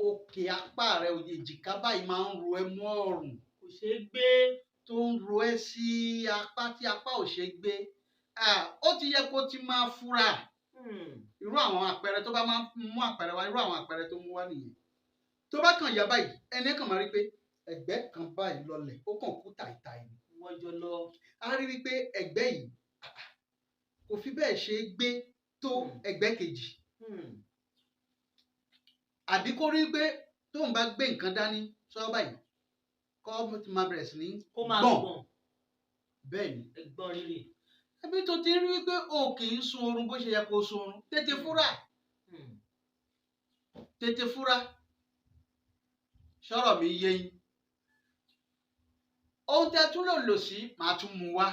òkè apá rẹ, èjìká báyìí máa ń ro ẹ́ mọ́ ọrùn. Kò ṣeé gbé. Tó ń ro ẹ́ sí apá tí apá ò ṣeé gbé. Ó ti yẹ kó ti máa fura. Irú àwọn àpẹẹrẹ tó bá máa mú àpẹẹrẹ wá, irú àwọn àpẹẹrẹ tó mú wá nìyẹn. Tó bá kàn yá báyìí, ẹni kàn máa rí pé ẹ̀gbẹ́ kan báyìí lọlẹ̀, ó kàn kú tàìtàì ni. Wọ́n jọ lọ. A rí wípé ẹ̀gbẹ́ yìí kò fi bẹ́ẹ̀ ṣe é gbé tó ẹ̀gbẹ́ kejì. Àbí kó rí pé tóun bá gbé nǹkan dání sọ́wọ́ báyìí, kó ti máa bẹ̀rẹ̀ sí ní gbọ̀n. Bẹ́ẹ̀ ni. Ẹ̀gbọ́n rírì. Ẹbí tó ti rí wípé o kì í sun oorun bó ṣe yẹ kó sun oorun, tètè fúra. Tètè fúra. Ṣọ́rọ̀ mi yé yín. Ohun tẹ́ tún lè lò sí, màá tún mú wá.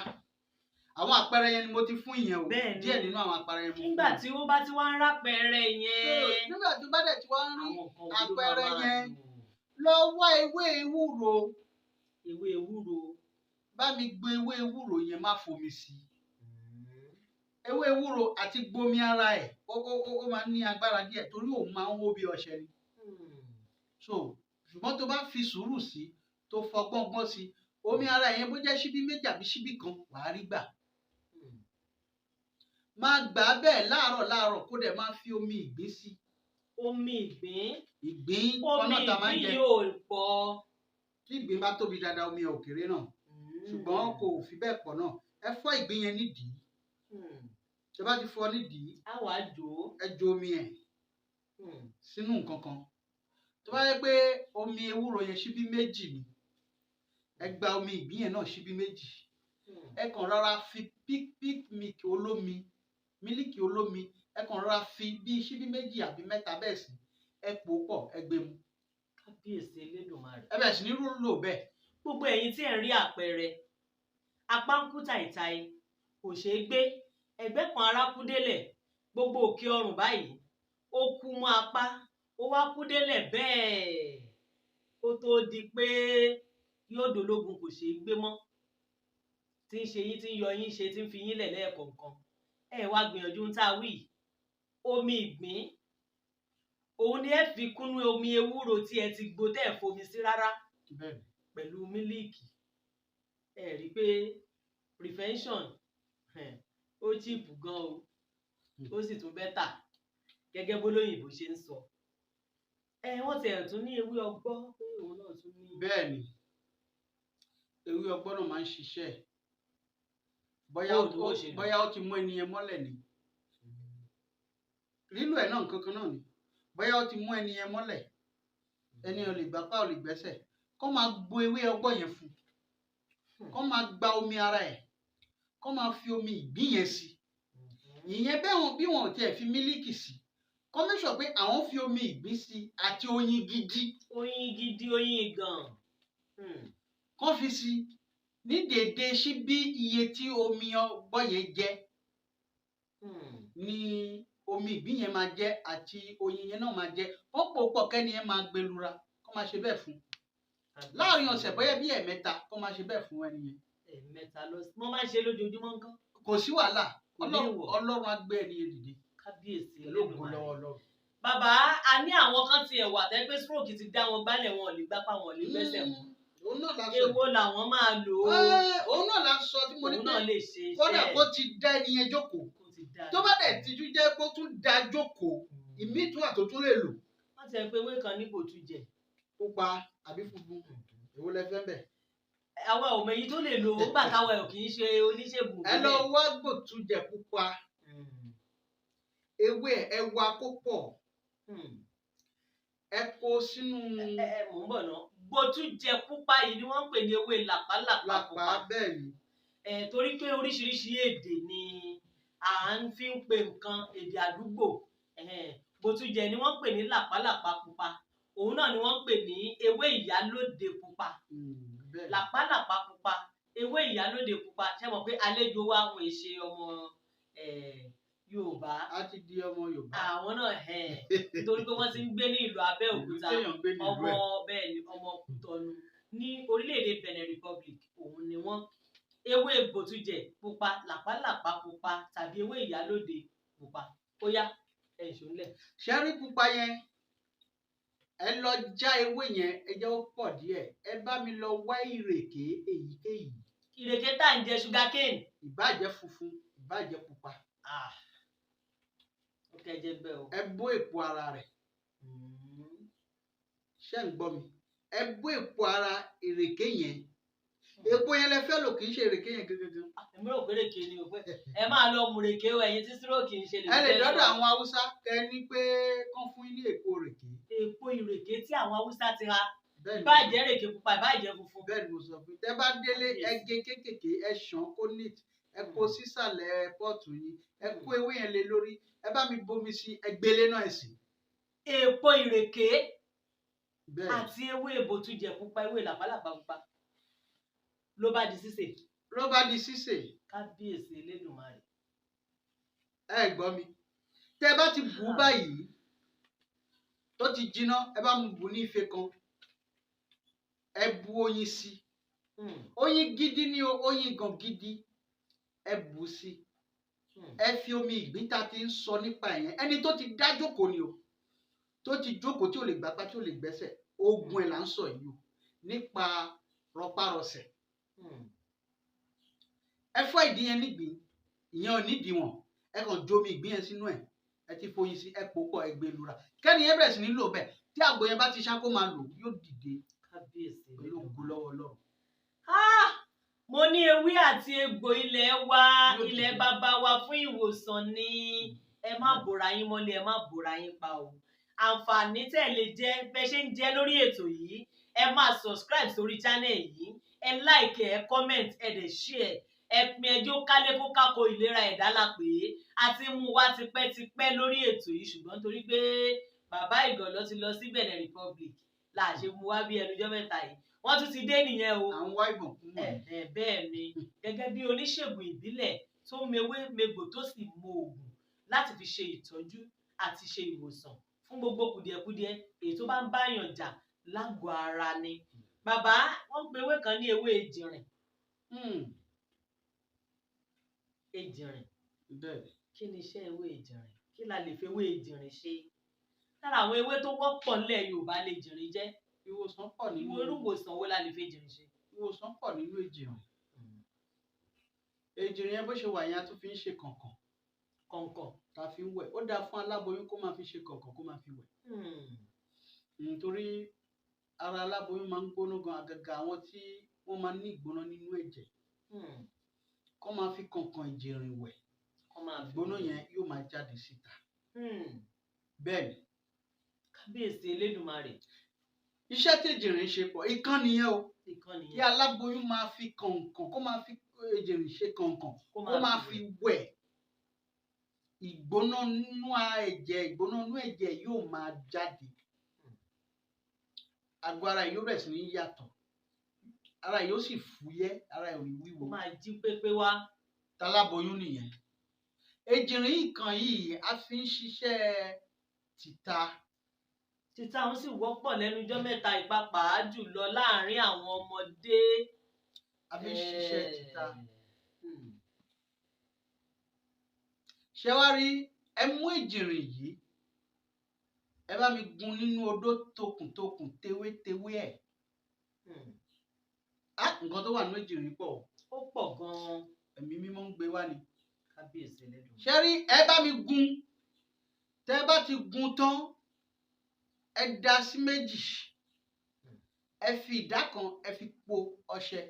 Àwọn àpẹẹrẹ yẹn ni mo ti fún ìyẹn o. Díẹ̀ nínú àwọn àpẹẹrẹ yẹn mo fún. Nígbà tí ó bá ti wá ń rápẹẹrẹ yẹn. Nígbà tí ó bá dẹ̀ ti wá ń rí àpẹẹrẹ yẹn, lọ wá ewé ewúro. Ewé ewúro. Bá mi gbé ewé ewúro yẹn, má fomi sí i. Ewé ewúro àti gbomi ara ẹ̀, ó máa ń ní agbára díẹ̀ torí òun máa ń hó bí ọṣẹ ni. So ṣùgbọ́n tó bá fi sùúrù sí, tó fọgbọ́ngbọ́n sí, omi ara yẹn bó jẹ́ ṣíbí méjì àbí ṣíbí kan, wàá rí gbà. Máa gbà á bẹ́ẹ̀ láàárọ̀ láàárọ̀, kó dẹ̀ máa fi omi ìgbín sí. Omi ìgbín. Ìgbín kọ́nà tá a máa ń jẹ. Omi ìgbín yóò pọ̀. Tí ìgbín bá tóbi dáadáa, omi ẹ̀ ò kéré náà. Ṣùgbọ́n kò fi bẹ́ẹ̀ pọ̀ náà. Ẹ fọ́ ìgbín yẹn nídìí. Tẹ bá ti fọ́ nídìí. Á wàá jò ó. Ẹ jo omi ẹ̀ sínú nǹkan kan. Tó bá yẹ pé omi ewúro yẹn ṣíbí méjì ni, ẹ gba omi ìgbín yẹn náà ṣíbí méjì. Ẹ kàn rọra fi pig milk olómi, mílíkì olómi, ẹ kàn rọra fi bí ṣíbí méjì àbí mẹ́ta bẹ́ẹ̀ sí, ẹ pò ó pọ̀, ẹ gbé mu. Kábíyèsí Elédùmarè. Ẹ bẹ̀rẹ̀ sí ní lò bẹ́ẹ̀. Gbogbo ẹ̀yin tí ẹ̀ ń rí àpẹẹrẹ apá ń kú tàìtàì, kò ṣeé gbé, ẹ̀gbẹ́ kan ara kú délẹ̀, gbogbo òkè ọrùn báyìí ó kú mọ́ apá, ó wá kú délẹ̀ bẹ́ẹ̀, kó tó di pé yóò dológun kò ṣeé gbé mọ́, tí ń ṣe yín, tí ń yọ yín ṣe, tí ń fi yín lẹ̀ lẹ́ẹ̀kọ̀ọ̀kan. Ẹ wá gbìyànjú ń tá a wí. Omi ìgbín òun ni ẹ fi kúnú omi ewúro tí ẹ ti gbó tẹ́ ẹ fomi sí rárá, pẹ̀lú mílíìkì. Ẹ rí i pé prevention ó cheap gan o, ó sì tún bẹ́tà gẹ́gẹ́ bólóyìnbó ṣe ń sọ. Ẹ wọ́n ti ẹ̀ tún ní ewé ọgbọ́ pé òun náà tún ní. Bẹ́ẹ̀ ni, ewé ọgbọ́ náà máa ń ṣiṣẹ́. Bóyá ó ti mú ẹni yẹn mọ́lẹ̀ ni. Lílò ẹ̀ náà nǹkan kan náà ni. Bóyá ó ti mú ẹni yẹn mọ́lẹ̀. Ẹni ò lè gbapá, ò lè gbẹ́sẹ̀, kó máa gbo ewé ọgbọ́ yẹn fún, kó máa gba omi ara ẹ̀, kó máa fi omi ìgbín yẹn sí. Ìyẹn bẹ́ẹ̀ wọn bí wọn ò tiẹ̀ fi mílíkì sí, kó make sure pé àwọn fi omi ìgbín sí àti oyin gidi. Oyin gidi, oyin gan. Kó fi sí ní déédéé sí bí iye tí omi ọgbọ́ yẹn jẹ́ ní omi ìgbín yẹn máa jẹ́ àti oyin yẹn náà máa jẹ́. Wọ́n pò pọ̀ kẹ́ni yẹn máa gbẹlura, kó máa ṣe bẹ́ẹ̀ fún láàrin ọ̀sẹ̀, bóyá bí 3 kó máa ṣe bẹ́ẹ̀ fún ẹni yẹn. 3 lọ sí wọ́n máa ń ṣe lójoojúmọ́ nǹkan. Kò sí wàhálà. Kò léèwọ̀. Ọlọ́run á gbé ẹni yẹn dìde. Kábíyèsí pẹ̀lú ògo Elédùmarè. lọ́wọ́ Ọlọ́run. Bàbá, a ní àwọn kan tiẹ̀ wà tẹ́ pé stroke ti dá wọn gbálẹ̀, wọn ò lè gbápá, wọn ò lè gbẹ́sẹ̀ mọ́. Òun náà la sọ. Èwo làwọn máa lò ó? Òun náà la sọ tí mo ní Òun pé náà lè ṣe iṣẹ́. Kódà kó ti dá ẹni yẹn jókòó, Kó ti dá tó bá dẹ̀ tijú jẹ́ kó tún dá jókòó, ìmí tún àtòtún lè lò. Wọ́n ti ẹ̀ pé ewé kan ní kò tún jẹ. Pupa àbí funfun, èwo lẹ fẹ́ bẹ̀? Àwa ò mọ èyí tó lè lò ó gbà táwa ò kì í ṣe oníṣègùn Ẹ lọ ìbílẹ̀. wá gbòtújẹ pupa, ewé ẹ wá kó pọ̀, ẹ kó sínú. Ẹ ẹ, mò ń bọ̀ náà. Gbòtújẹ pupa yìí ni wọ́n ń pè ní ewé làpálàpá Làpá pupa. Bẹ́ẹ̀ ni. Ẹ torí pé oríṣiríṣi èdè ni à ń fi ń pe nǹkan, èdè àdúgbò. Gbòtújẹ ni wọ́n ń pè ní làpálàpá pupa, òun náà ni wọ́n ń pè ní ewé ìyálóde pupa. Bẹ́ẹ̀ ni. Làpálàpá pupa, ewé ìyálóde pupa. Ṣé mọ̀ pé àlejò wa wọn ì ṣe ọmọ Yorùbá? A ti di ọmọ Yorùbá. Àwọn náà, nítorí pé wọ́n ti ń gbé ní ìlú Ìlú Abẹ́òkúta. téèyàn ń gbé ní ìlú Ọmọ ẹ̀. bẹ́ẹ̀ ni, ọmọ Kútọ̀nù ní orílẹ̀-èdè Benin Republic òun ni wọ́n. Ewé gbòtújẹ pupa, làpálàpá pupa tàbí ewé ìyálóde pupa, ó yá, ẹ̀ ṣó ńlẹ̀. Ṣẹ́rí pupa yẹn, ẹ lọ já ewé yẹn, ẹ jẹ́ ó pọ̀ díẹ̀. Ẹ bá mi lọ wá ìrèké èyíkéyìí. Ìrèké tá à ń jẹ, sugar cane. Ìbáà jẹ́ funfun, ìbáà jẹ́ pupa. Ah, ó kẹjẹ bẹ́ẹ̀ o. Ẹ bó èpo ara rẹ̀. Ṣé ń gbọ́ mi? Ẹ bó èpo ara ìrèké yẹn. Èpo yẹn lẹ fẹ́ lò, kì í ṣe ìrèké yẹn gangan. Èmi rò pé rèké ni o, pé ẹ máa lọ mú rèké o, ẹ̀yin tí stroke ń ṣe lè Ẹ lè fẹ́ dọ́dọ̀ sọ. àwọn Haúsá kẹ ní pé kán fún yín ní èpo ìrèké. Èpo ìrèké tí àwọn Haúsá ti ra. Bẹ́ẹ̀ ni. Ìbáà jẹ́ rèké pupa, ìbáà jẹ́ funfun. Bẹ́ẹ̀ ni mo sọ fún yín. Tẹ́ bá délé, ẹ gé kéékèèké, ẹ ṣàn kó neat, ẹ kó sísàlẹ̀ pọ́ọ̀tù yín, ẹ kó ewé yẹn lé lórí, ẹ bá mi bomi sí, ẹ gbélé náà ẹ sì. Èpo ìrèké Bẹ́ẹ̀. àti ewé bòtújẹ pupa, ewé làpálàpá pupa, ló bá di sísè. Ló bá di sísè. Kábíyèsí Elédùmarè. Ẹ gbọ́ mi, tẹ́ bá ti bù ú báyìí tó ti jiná, ẹ bá mu bù ní ife kan, ẹ bu oyin sí. Oyin gidi ni o, oyin gan gidi, ẹ bù ú sí. Ẹ fi omi ìgbín tá a ti ń sọ nípa ẹ̀yẹn. Ẹni tó ti dá jókòó ni o, tó ti jókòó, tí ò lè gbapá, tí ò lè gbẹ́sẹ̀, ogun ẹ̀ là ń sọ yìí o, nípa rọpárọsẹ̀. Ẹ fọ́ ìdí yẹn nígbín ìyẹn ò nídìí wọn, ẹ kàn jómi ìgbín yẹn sínú ẹ, ẹ ti foyin sí, ẹ pò pọ̀, ẹ gbé lura, kẹ́ni yẹn bẹ̀rẹ̀ sí ní lò bẹ́ẹ̀. Tí àgbo yẹn bá ti ṣá, kó máa lò, yóò dìde Kábíyèsí pẹ̀lú ògo Elédùmarè. lọ́wọ́ Ọlọ́run. Ah! Mo ní ewé àti egbò ilẹ̀ wa, Yóò ilẹ̀ dìde. bàbá wa fún ìwòsàn ni. Ẹ má bòra yín mọ́lẹ̀, ẹ má bòra yín pa o. Àǹfààní tẹ́ lè jẹ bẹ́ ṣe ń jẹ lórí ètò yìí, ẹ máa subscribe sórí channel yìí, ẹ like, ẹ comment, ẹ dẹ̀ share, ẹ pín ẹjọ́ kálé kó kákó. Ìlera ẹ̀dá la pè é. A ti mú wá tipẹ́tipẹ́ lórí ètò yìí, ṣùgbọ́n torí pé bàbá Ìgànlọ́ ti lọ sí Benin Republic là ṣe mú wá bí ẹnujọ́ mẹ́ta yìí. Wọ́n tún ti dé nìyẹn o. À ń wá ìbọn kún mọ́. Ẹ bẹ́ẹ̀ ni, gẹ́gẹ́ bí oníṣègùn ìbílẹ̀ tó mewé megbò tó sì mọ oògùn láti fi ṣe ìtọ́jú àti ṣe ìwòsàn fún gbogbo kùdìẹ̀kudiẹ èyí tó bá ń báyàn jà lágọ̀ọ́ ara ni. Bàbá, wọ́n ń pe ewé kan ní ewé ejìrìn. Ejìrìn. Bẹ́ẹ̀. Kí ni iṣẹ́ ewé ejìrìn? Kí la lè fi ewé ejìrìn ṣe? Lára àwọn ewé tó wọ́pọ̀ nílẹ̀ Yorùbá lè jìnrìn jẹ́. Ìwòsàn pọ̀ nínú. Irú ìwòsàn wo la lè fi ejìrìn ṣe? Ìwòsàn pọ̀ nínú èjìrìn. Èjìrìn yẹn bó ṣe wà yẹn, a tún fi ń ṣe kànkàn. Kọ̀ǹkọ̀. Tá a fi ń wẹ̀. Ó dáa fún aláboyún kó máa fi ṣe kànkàn, kó máa fi wẹ̀. Nítorí ara aláboyún máa ń gbóná gan, àgàgà àwọn tí wọ́n máa ń ní ìgbóná nínú ẹ̀jẹ̀, kó máa fi kànkàn ìjìnrìn wẹ̀. Kọ́ máa fi ìgbóná wẹ̀. Yẹn yóò máa jáde síta. Bẹ́ẹ̀ ni. Kábíyèsí Elédùmarè. Iṣẹ́ tèjìrìn ṣe pọ̀, ìkan nìyẹn o. Ìkan Kí nìyẹn. aláboyún máa fi kànkàn, kó máa fi èjìrìn ṣe kànkàn, Kó kó máa fi wẹ̀. Ìgbóná nínú ẹ̀jẹ̀, ìgbóná nínú ẹ̀jẹ̀ yóò máa jáde. Àgọ́ ara yóò bẹ̀rẹ̀ sí ní yàtọ̀. Ara yóò sì fúyẹ́, ara yóò ní wíwo. Kó máa jí pépé wá. Taláboyún nìyẹn. Èjìrìn ìkan yìí a fi ń ṣiṣẹ́ títa. Títa òun sì wọ́pọ̀ lẹ́nu ijọ́ mẹ́ta, ìpapàá jùlọ láàárín àwọn ọmọdé. A fi ń ṣiṣẹ́ títa. Ṣé wá rí, ẹ mú èjìrìn yìí, ẹ bá mi gún nínú odó tokùntokùn tewétewé ẹ̀. Á, nǹkan tó wà nínú èjìrìn pọ̀ o. Ó pọ̀ gan-an. Ẹ̀mí mímọ́ ń gbé wá ni. Kábíyèsí Ẹlẹ́dùmarè. Ṣé rí, ẹ bá mi gún. Tẹ́ bá ti gún tán, ẹ dá sí méjì. Ẹ fi ìdá kan, ẹ fi po ọṣẹ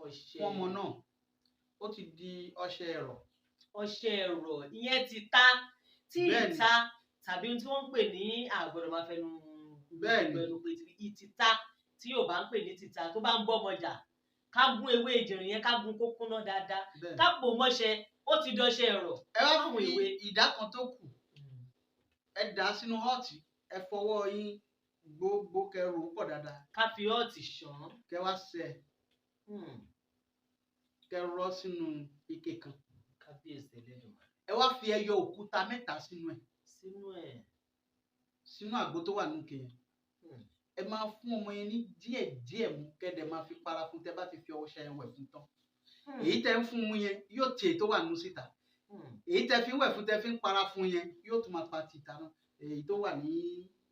Ọṣẹ. fún ọmọ náà. Ó ti di ọṣẹ ẹ̀rọ̀. Ọṣẹ ẹ̀rọ̀, ìyẹn ti ta. Tí Bẹ́ẹ̀ni. ìta tàbí ohun tí wọ́n ń pè ní àgbọ̀dọ̀ máa fẹnu Bẹ́ẹ̀ni. fẹnu pé ìtìta tí yóò bá ń pè ní títa tó bá ń bọ́ ọmọjà, ká gún ewé ìjìnrìn yẹn, ká gún kó kúnná dáadáa, Bẹ́ẹ̀ni. ká pò mọ́ṣẹ, ó ti dọṣẹ ẹ̀rọ̀. Ẹ wá Fáwọn fi ìwé. ìdá kan tó kù, ẹ dà á sínú họ́ọ̀tì, ẹ fọwọ́ yín gbogbo kẹrù pọ̀ dáadáa. Ká fi họ́ọ̀tì ṣàn. Kẹ wá sẹ, kẹ rọ sínú ike kan. Kábíyèsí Ẹlẹ́dùmarè. Ẹ wá fi ẹyọ òkúta mẹ́ta sínú ẹ̀. Sínú ẹ̀. Sínú àgbo tó wà nínú ike yẹn. Ẹ máa fún ọmọ yẹn ní díẹ̀ díẹ̀ mu, kẹ́dẹ̀ máa fi para fún tẹ́ bá ti fi ọṣẹ yẹn wẹ̀ fún tán. Èyí tẹ́ ń fún mu yẹn yóò tè tó wà nínú síta. Èyí tẹ́ fi ń wẹ̀ fún, tẹ́ fi ń para fún yẹn yóò tún máa pa tìta náà. Èyí tó wà ní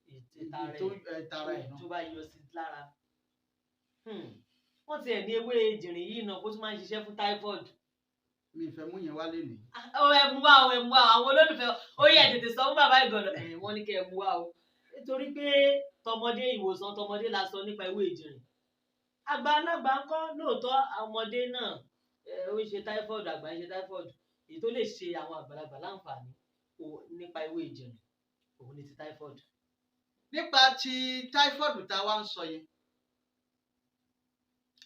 Ìtìta tó rẹ̀ tara ẹ̀ náà. Tó bá yọ sí lára. Wọ́n tiẹ̀ ní ewé ìjìnrìn yìí náà kó tún máa ń ṣiṣẹ́ fún typhoid. Mi ì fẹ́ mú yẹn wálé nìyí. Ó ẹ mú wá o, ẹ mú wá o, àwọn olólùfẹ́ ó yẹ tètè sọ fún bàbá Ìgànnà ẹ̀ wọ́n ní kẹ́ ẹ mú wá o. Nítorí pé tọmọdé, ìwòsàn tọmọdé la sọ nípa ewé ìjìnrìn. Àgbà alágbà ń kọ́ lóòótọ́, ọmọdé náà ó ń ṣe typhoid, àgbà ń ṣe typhoid. Èyí tó lè ṣe àwọn àgbàlagbà láǹfààní nípa ewé ìjìnrìn òun ni ti typhoid. Nípa ti typhoid tá a wá ń sọ yẹn,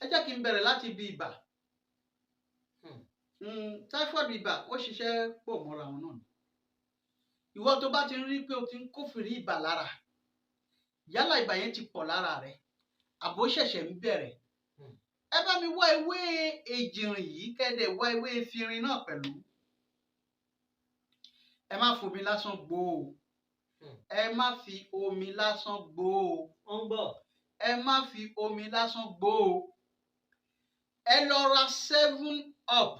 ẹ jẹ́ kí n bẹ̀rẹ̀ láti ibi ibà. Typhoid ibà ó ṣiṣẹ́ pọ̀ mọ́ra wọn náà ni. Ìwọ tó bá ti rí pé o ti ń kófìrí ibà lára, yálà ibà yẹn ti pọ̀ lára rẹ àbó ṣẹ̀ṣẹ̀ ń bẹ̀rẹ̀, ẹ bá mi wá ewé èjìrìn yìí, kẹ́dẹ̀ wá ewé efinrin náà pẹ̀lú. Ẹ má fomi lásán gbó o. Ẹ má fi omi lásán gbó o. Wọ́n ń gbọ́. Ẹ má fi omi lásán gbó o. Ẹ lọ ra 7 up.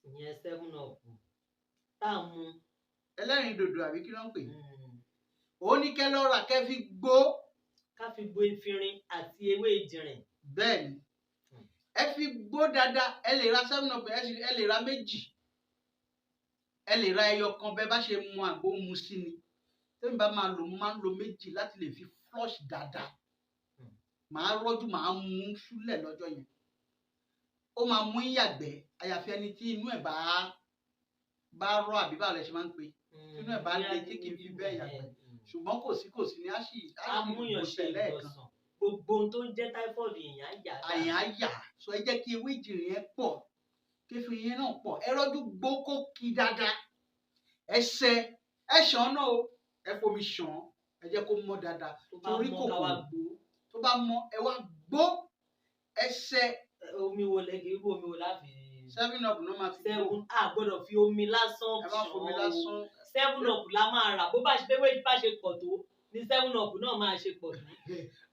Ìyẹn 7 up tá à ń mu. Ẹlẹ́rìn dòdò àbí kí ló ń pè é? Ó ní kẹ́ lọ rà kẹ́ fi gbó. Ká fi gbó efinrin àti ewé ìjìnrìn. Bẹ́ẹ̀ ni. Ẹ fi gbó dáadáa, ẹ lè ra 7 up, ẹ lè ra méjì. Ẹ lè ra ẹyọ kan bẹ́ẹ̀ bá ṣe mu àgbo mu sí ni. Tẹ́mi bá máa lò, mo máa ń lo méjì láti lè fi flush dáadáa. Màá rọ́jú, màá mú súlẹ̀ lọ́jọ́ yẹn. Ó máa mú yàgbẹ́, àyàfi ẹni tí inú ẹ̀ bá rọ́ àbí báwo lẹ ṣe máa ń pè é. Inú ẹ̀ bá le tí kì í fi bẹ́ẹ̀ yàgbẹ́. Ṣùgbọ́n kò sí kò sí ni á sì Amúyànṣe gbọ̀nsẹ̀ lẹ́ẹ̀kan. ìgbọ̀nsàn. Gbogbo ohun tó ń jẹ́ typhoid èèyàn á yà á. Àyàn á yà. Sọ ẹ jẹ́ kí ewé ìjìnrìn yẹn pọ̀, kí efinrin yẹn náà pọ̀. Ẹ rọ́jú gbó kó ki dáadáa. Ẹ ṣẹ, ẹ ṣàn náà o. Ẹ fomi ṣàn, ẹ jẹ́ kó mọ́ dáadáa. Tó bá Torí mọ́ ká wá kòkòrò gbó. tó bá mọ́, ẹ wá gbó. Ẹ ṣẹ. Omi wo lẹ kí irú omi wo la fi? 7 up ló máa fi gbó. 7, a gbọ́dọ̀ fi omi lásán Ẹ má fomi ṣàn o. lásán. 7 up la máa rà, bó bá ṣe pé bá ṣe pọ̀ tó ní 7 up náà máa ṣe pọ̀ tó.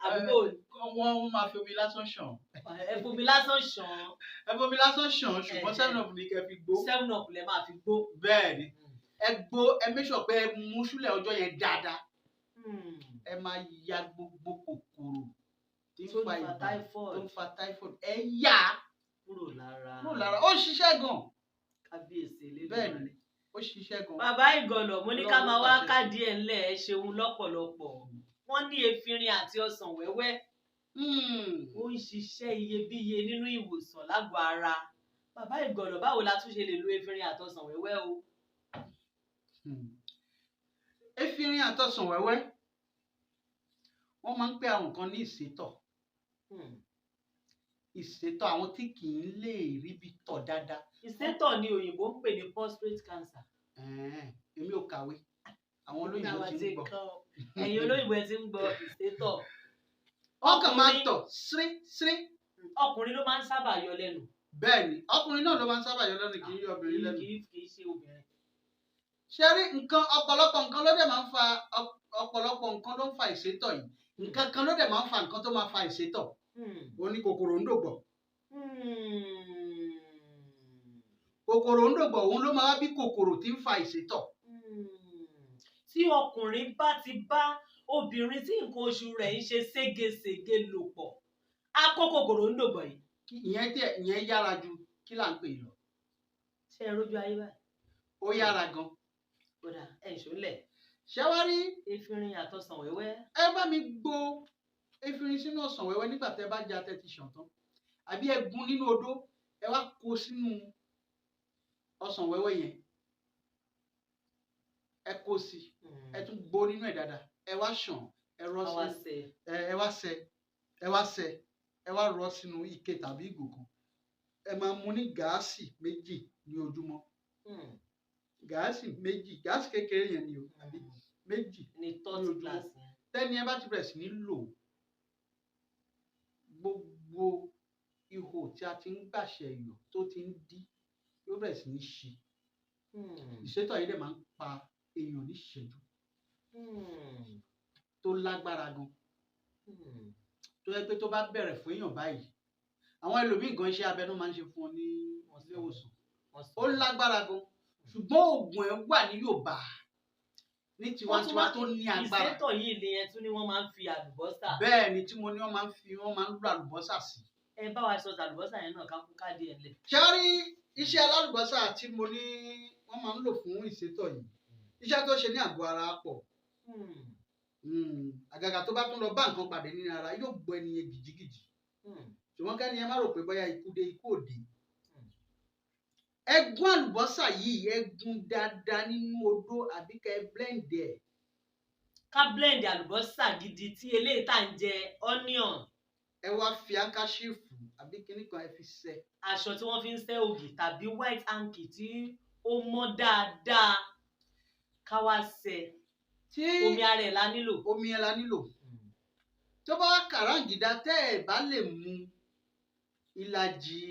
Àbí bò ní? Wọ́n máa fi omi lásán ṣàn. Ẹ fomi lásán ṣàn. Ẹ fomi lásán ṣàn, ṣùgbọ́n 7 up ni kẹ́ fi gbó. 7 up lẹ máa fi gbó. Bẹ́ẹ̀ ni. Ẹ gbó, ẹ make sure pé ẹ mú súlẹ̀ ọjọ́ yẹn dáadáa. Ẹ máa ya gbogbo kòkòrò tí ń Tó ń fa fa ibà, typhoid. tó ń fa typhoid. Ẹ yà á Kúrò lára. kúrò lára. Ó ń ṣiṣẹ́ gan. Kábíyèsí Bẹ́ẹ̀ Elédùmarè. ni, ó ṣiṣẹ́ gan. Bàbá Ìgànnà, mo ní ká Ọlọ́run máa wá pàṣẹ. káàdì ẹ̀ ńlẹ̀, ẹ ṣeun lọ́pọ̀lọpọ̀. Wọ́n ní efinrin àti ọsàn wẹ́wẹ́. Ó ń ṣiṣẹ́ iyebíye nínú ìwòsàn lágọ̀ọ́ ara. Bàbá Ìgànnà, báwo la tún ṣe lè lo efinrin àtọsàn wẹ́wẹ́ o? Efinrin àtọsàn wẹ́wẹ́. Wọ́n máa ń pè àrùn kan ní ìsétọ̀. Ìsétọ̀, àwọn tí kì í lè ríbi tọ̀ dáadáa. Ìsétọ̀ ni òyìnbó ń pè ní prostate cancer. Èmi ò kàwé, àwọn olóyìnbó ti ń gbọ́. Ẹ̀yin olóyìnbó ẹ ti ń gbọ́ ìsétọ̀. Ọkàn máa tọ̀ sírí sírí. Ọkùnrin ló máa ń sábà yọ lẹ́nu. Bẹ́ẹ̀ ni, ọkùnrin náà ló máa ń sábà yọ lẹ́nu, kì í yọ obìnrin lẹ́nu. Kì í ṣe obìnrin. Ṣé rí nǹkan, ọ̀pọ̀lọpọ̀ nǹkan ló dẹ̀ máa ń fa, ọ̀pọ̀lọpọ̀ nǹkan ló ń fa ìsétọ̀ yìí. Nǹkan kan ló dẹ̀ máa ń fa nǹkan tó máa fa ìsétọ̀. Ó ní kòkòrò ń dògbọ̀. Kòkòrò ń dògbọ̀, òun ló máa wá bí kòkòrò tí ń fa ìsétọ̀. Tí ọkùnrin bá ti bá obìnrin tí nǹkan oṣù rẹ̀ ń ṣe ségesège lò pọ̀, á kó kòkòrò ń dògbọ̀ yìí. Ìyẹn yára ju kí là ń pè lọ. Ṣé ẹ rójú ayé báyìí? Ó yára gan. Kódà ẹ̀ ń ṣọlẹ̀. Ṣé wá rí? Efinrin àtọsàn wẹ́wẹ́. Ẹ bá mi gbo efinrin sínú ọsàn wẹ́wẹ́ nígbà tẹ́ bá já tẹ́ ti ṣàn tán. Àbí ẹ gún nínú odó, ẹ wá kó sínú ọsàn wẹ́wẹ́ yẹn. Ẹ kó sí, ẹ tún gbó nínú ẹ̀ dáadáa. Ẹ wá ṣàn, ẹ rọ sí, ẹ wá ṣẹ, ẹ wá ṣẹ, ẹ wá rọ sínú ike tàbí ìgò kan. Ẹ máa mu ní gáàsì méjì ní ojúmọ́. Gáàsì méjì, gáàsì kékeré yẹn ni o, àbí méjì ní ojúmọ́. Tẹ́ni ẹ bá ti bẹ̀rẹ̀ sí ní lò gbogbo ihò tí a ti ń gbàṣẹ yọ̀ tó ti ń dí, yóò bẹ̀rẹ̀ sí ní ṣí. Ìsétọ̀ yìí dẹ̀ máa ń pa èèyàn ní ìṣẹ́jú tó lágbára gan. Tó yẹ pé tó bá bẹ̀rẹ̀ fún èèyàn báyìí, àwọn ẹlòmíì gan iṣẹ́ abẹ náà máa ń ṣe fún ọ ní ilé ìwòsàn. Ó lágbára gan, ṣùgbọ́n oògùn ẹ̀ wà ní Yorùbá ní tiwantiwa tó ní agbára. Ìsétọ̀ yìí ni ẹ tún ní wọ́n máa ń fi àlùbọ́sà. Bẹ́ẹ̀ ni, tí mo ní wọ́n máa ń fi, wọ́n máa ń lo àlùbọ́sà sí. Ẹ bá wa sọ àlùbọ́sà yẹn náà ká kú káàdì ẹ̀ lẹ̀. Ṣé rí iṣẹ́ alálùbọ́sà tí mo ní wọ́n máa ń lò fún ìsétọ̀ yìí, iṣẹ́ tó ṣe ní àgọ́ ara pọ̀. Àgàgà tó bá tún lọ bá nǹkan pàdé nínú ara, yóò gbọ́ ẹni yẹn jìjìgìjì. Ṣùgbọ́n kẹ́ni ẹ má rò pé bóyá ikú dé, ikú ò dé. Ẹ gún àlùbọ́sà yìí, ẹ gún dáadáa nínú odó àbí kẹ́ ẹ blend ẹ̀. Ká blend àlùbọ́sà gidi tí eléyìí tá ń jẹ onion. Ẹ wá fi handkerchief àbí kinní kan ẹ fi ṣẹ́. Aṣọ tí wọ́n fi ń ṣẹ́ ògì tàbí white hanky tí ó mọ́ dáadáa ká wá ṣẹ́. Tí omi ara ẹ̀ la nílò. Omi ẹ̀ la nílò. Tó bá wá kàráǹgídá, tẹ́ ẹ̀ bá lè mu ìlàjì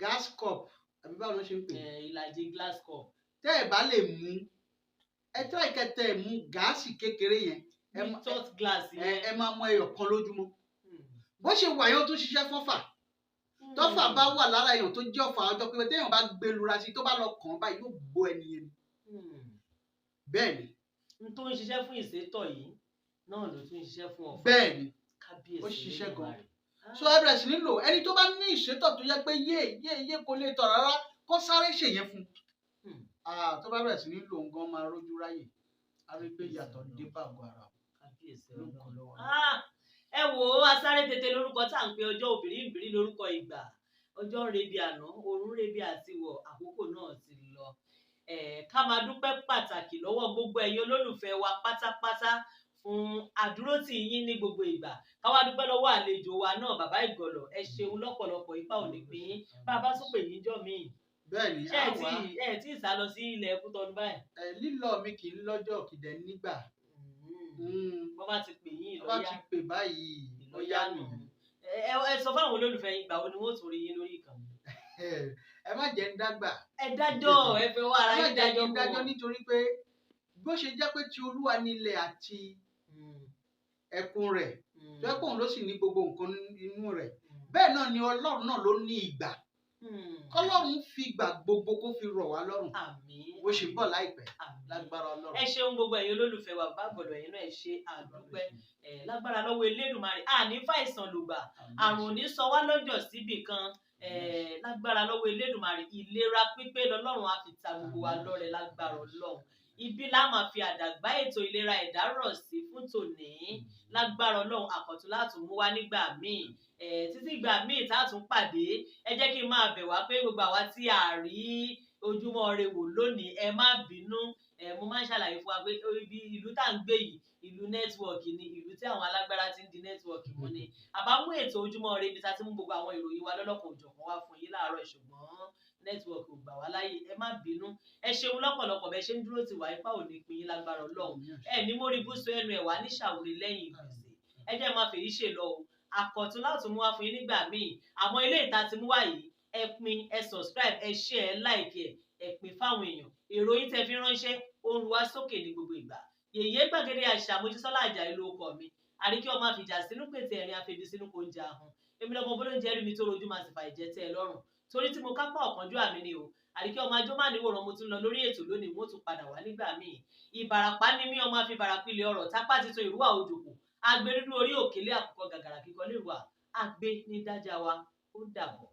gas cup àbí báwo ló ṣe ń pè é? Ìlàjì glass cup. Tẹ́ ẹ̀ bá lè mu, ẹ tẹ́ ìkẹtẹ ẹ̀ mu gáàsì kékeré yẹn. Ní tot glass yẹn. Ẹ máa mu ẹyọ kan lójúmọ́. Bó ṣe wà yẹn, ó tún ṣiṣẹ́ fọ́fà. Tọ́fà bá wà lára èèyàn tó jẹ́ ọ̀fà ọjọ́ pípẹ́, téèyàn bá gbé lura sí, tó bá lọ kàn án báyìí, yóò gbó ẹni yẹn ni. Bẹ́ẹ̀ ni. N tó ń ṣiṣẹ́ fún ìsétọ̀ yìí náà ló tún ń ṣiṣẹ́ fún ọ̀fà. Bẹ́ẹ̀ ni. Kábíyèsí ó ṣiṣẹ́ gan. Olódùmarè. So ẹ bẹ̀rẹ̀ sí ní lò. Ẹni tó bá ní ìsétọ̀ tó yẹ pé yé yé yé kò lè tọ̀ rárá, kó sáré ṣèyẹn fún un. Tó bá bẹ̀rẹ̀ sí ní lò ń gan máa rójú ráyè. A rí pé ìyàtọ̀ dé bá àgọ́ ara. Kábíyèsí Ló kọ́ Ọlọ́run. lọ́wọ́. Ẹ wò ó, asáré tètè lórúkọ tá à ń pe ọjọ́, obìnrin ìbírí lórúkọ ìgbà. Ọjọ́ ń rebi àná, òórùn rebi àtiwọ̀, àkókò náà ti lọ. Ká máa dúpẹ́ pàtàkì lọ́wọ́ gbogbo ẹ̀yin olólùfẹ́ wa pátápátá fún àdúrótì yín ní gbogbo ìgbà. Ká wá dúpẹ́ lọ́wọ́ àlejò wa náà, bàbá Ìgọ̀lọ̀. Ẹ ṣeun lọ́pọ̀lọpọ̀, ipá ò ní pín yín. Bá a bá tún pè yín jọ́ míì. Bẹ́ẹ̀ ni, Ṣé á ẹ wá. tí ẹ tí ì sá lọ sí ilẹ̀ Kútọ́nù báyìí? Lílọ mi kì í lọ́jọ́ kìdẹ̀ nígbà. Bọ́ bá ti pè yín Tó bá ìlọ́yà. ti pè báyìí, Ìlọ́yà nù. Ẹ sọ fáwọn olólùfẹ́ yín, ìgbà wo ni wọ́n ó tún rí yín lórí ìkànnì? Ẹ má jẹ́ ń dágbà. Ẹ dájọ́, ẹ fẹ́ wá ara Ẹ má yín jẹ́ dájọ́ kí n fún dájọ́ wọn. nítorí pé bó ṣe jẹ́ pé ti Olúwa nílẹ̀ àti ẹ̀kún rẹ̀, tó yẹ pé òun ló sì ní gbogbo nǹkan inú rẹ̀. Bẹ́ẹ̀ náà ni Ọlọ́run náà ló ní ìgbà. Kọ́lọ́run fi ìgbà gbogbo kó fi rọ̀ wá lọ́rùn. Àmín. Bó ṣe bọ̀ láìpẹ́, Àmín. lágbára Ọlọ́run. Ẹ ṣeun gbogbo ẹ̀yin olólùfẹ́ wa, bàbá Ìgọ̀lọ̀, ẹ̀yin náà ẹ ṣe àdúpẹ́. Lágbára lọ́wọ́ Elédùmarè, àní fàìsàn lògbà, àrùn ò ní sọ wá lọ́jọ́ síbì kan. Lágbára lọ́wọ́ Elédùmarè, ìlera pípé lọ́lọ́run á fi ta gbogbo wa lọ́rẹ lágbára Ọlọ́run. Ibi la máa fi àdàgbà ètò ìlera ẹ̀dá rọ̀ sí fún tòní. Lágbára Ọlọ́run, àkọ́tún látún mú wá nígbà míì. Títí ìgbà míì tá a tún pàdé, ẹ jẹ́ kí n máa bẹ̀ wá pé gbogbo àwa tí a rí Ojúmọ́ Ire wò lónìí, ẹ má bínú. Mo máa ń ṣàlàyé fún wa pé ibi ìlú tá à ń gbé yìí, ìlú nẹ́tíwọ̀kì ni, ìlú tí àwọn alágbára ti ń di network mú ni. Àbámú ètò Ojúmọ́ Ire ibi tá a ti mú gbogbo àwọn ìròyìn wa lọ́lọ́kan òjọ̀kan wá fún yín láàárọ̀, ṣùgbọ́n network ò gbà wá láyè, ẹ má bínú. Ẹ ṣeun lọ́pọ̀lọpọ̀ bẹ́ẹ̀ ṣe ń dúró tì wá, ipá ò ní pín yín lágbára Ọlọ́run. Ẹ ní mórí búṣọ ẹnu ẹ̀ wá ní ṣàwùrí lẹ́yìn ìgbésẹ̀. Ẹ jẹ́ máa fèyí ṣe lọ o, àkọ̀tun láti mú wá fún yín nígbà míì. Àmọ́ ilé ìta ti mú wá yìí, ẹ pín, ẹ subscribe, ẹ share, ẹ like, ẹ pín fáwọn èèyàn. Èrò yín tẹ́ fi ránṣẹ́ ó ń ru wá sókè ní gbogbo ìgbà. Yèyé Gbàgede Àṣà Mojísọ́lá Àjàyí ló kọ mi, àríkí ọmọ àfìjà sínú pètè ẹ̀rín àfẹbí sínú kò ń jẹ ahun. Èmi lọmọ bólóúnjẹ rí mi tó rojú máa sì fà ìjẹ tẹ́ ẹ lọ́rùn torí tí mo kápá ọ̀kánjú àmì ni o. Àríkí ọmọ ajó máa níwòrán, mo tún lọ lórí ètò lónìí, mo tún padà wá nígbà míì. Ìbàràpá ni mí, ọmọ àfibàràpilẹ̀ ọ̀rọ̀ tápá titun ìrúwà òjòkó agbẹrúdú orí òkèlè àkùkọ gàgàrà kíkọ lè wà àgbé ní dájà wa. Ó dàbọ̀.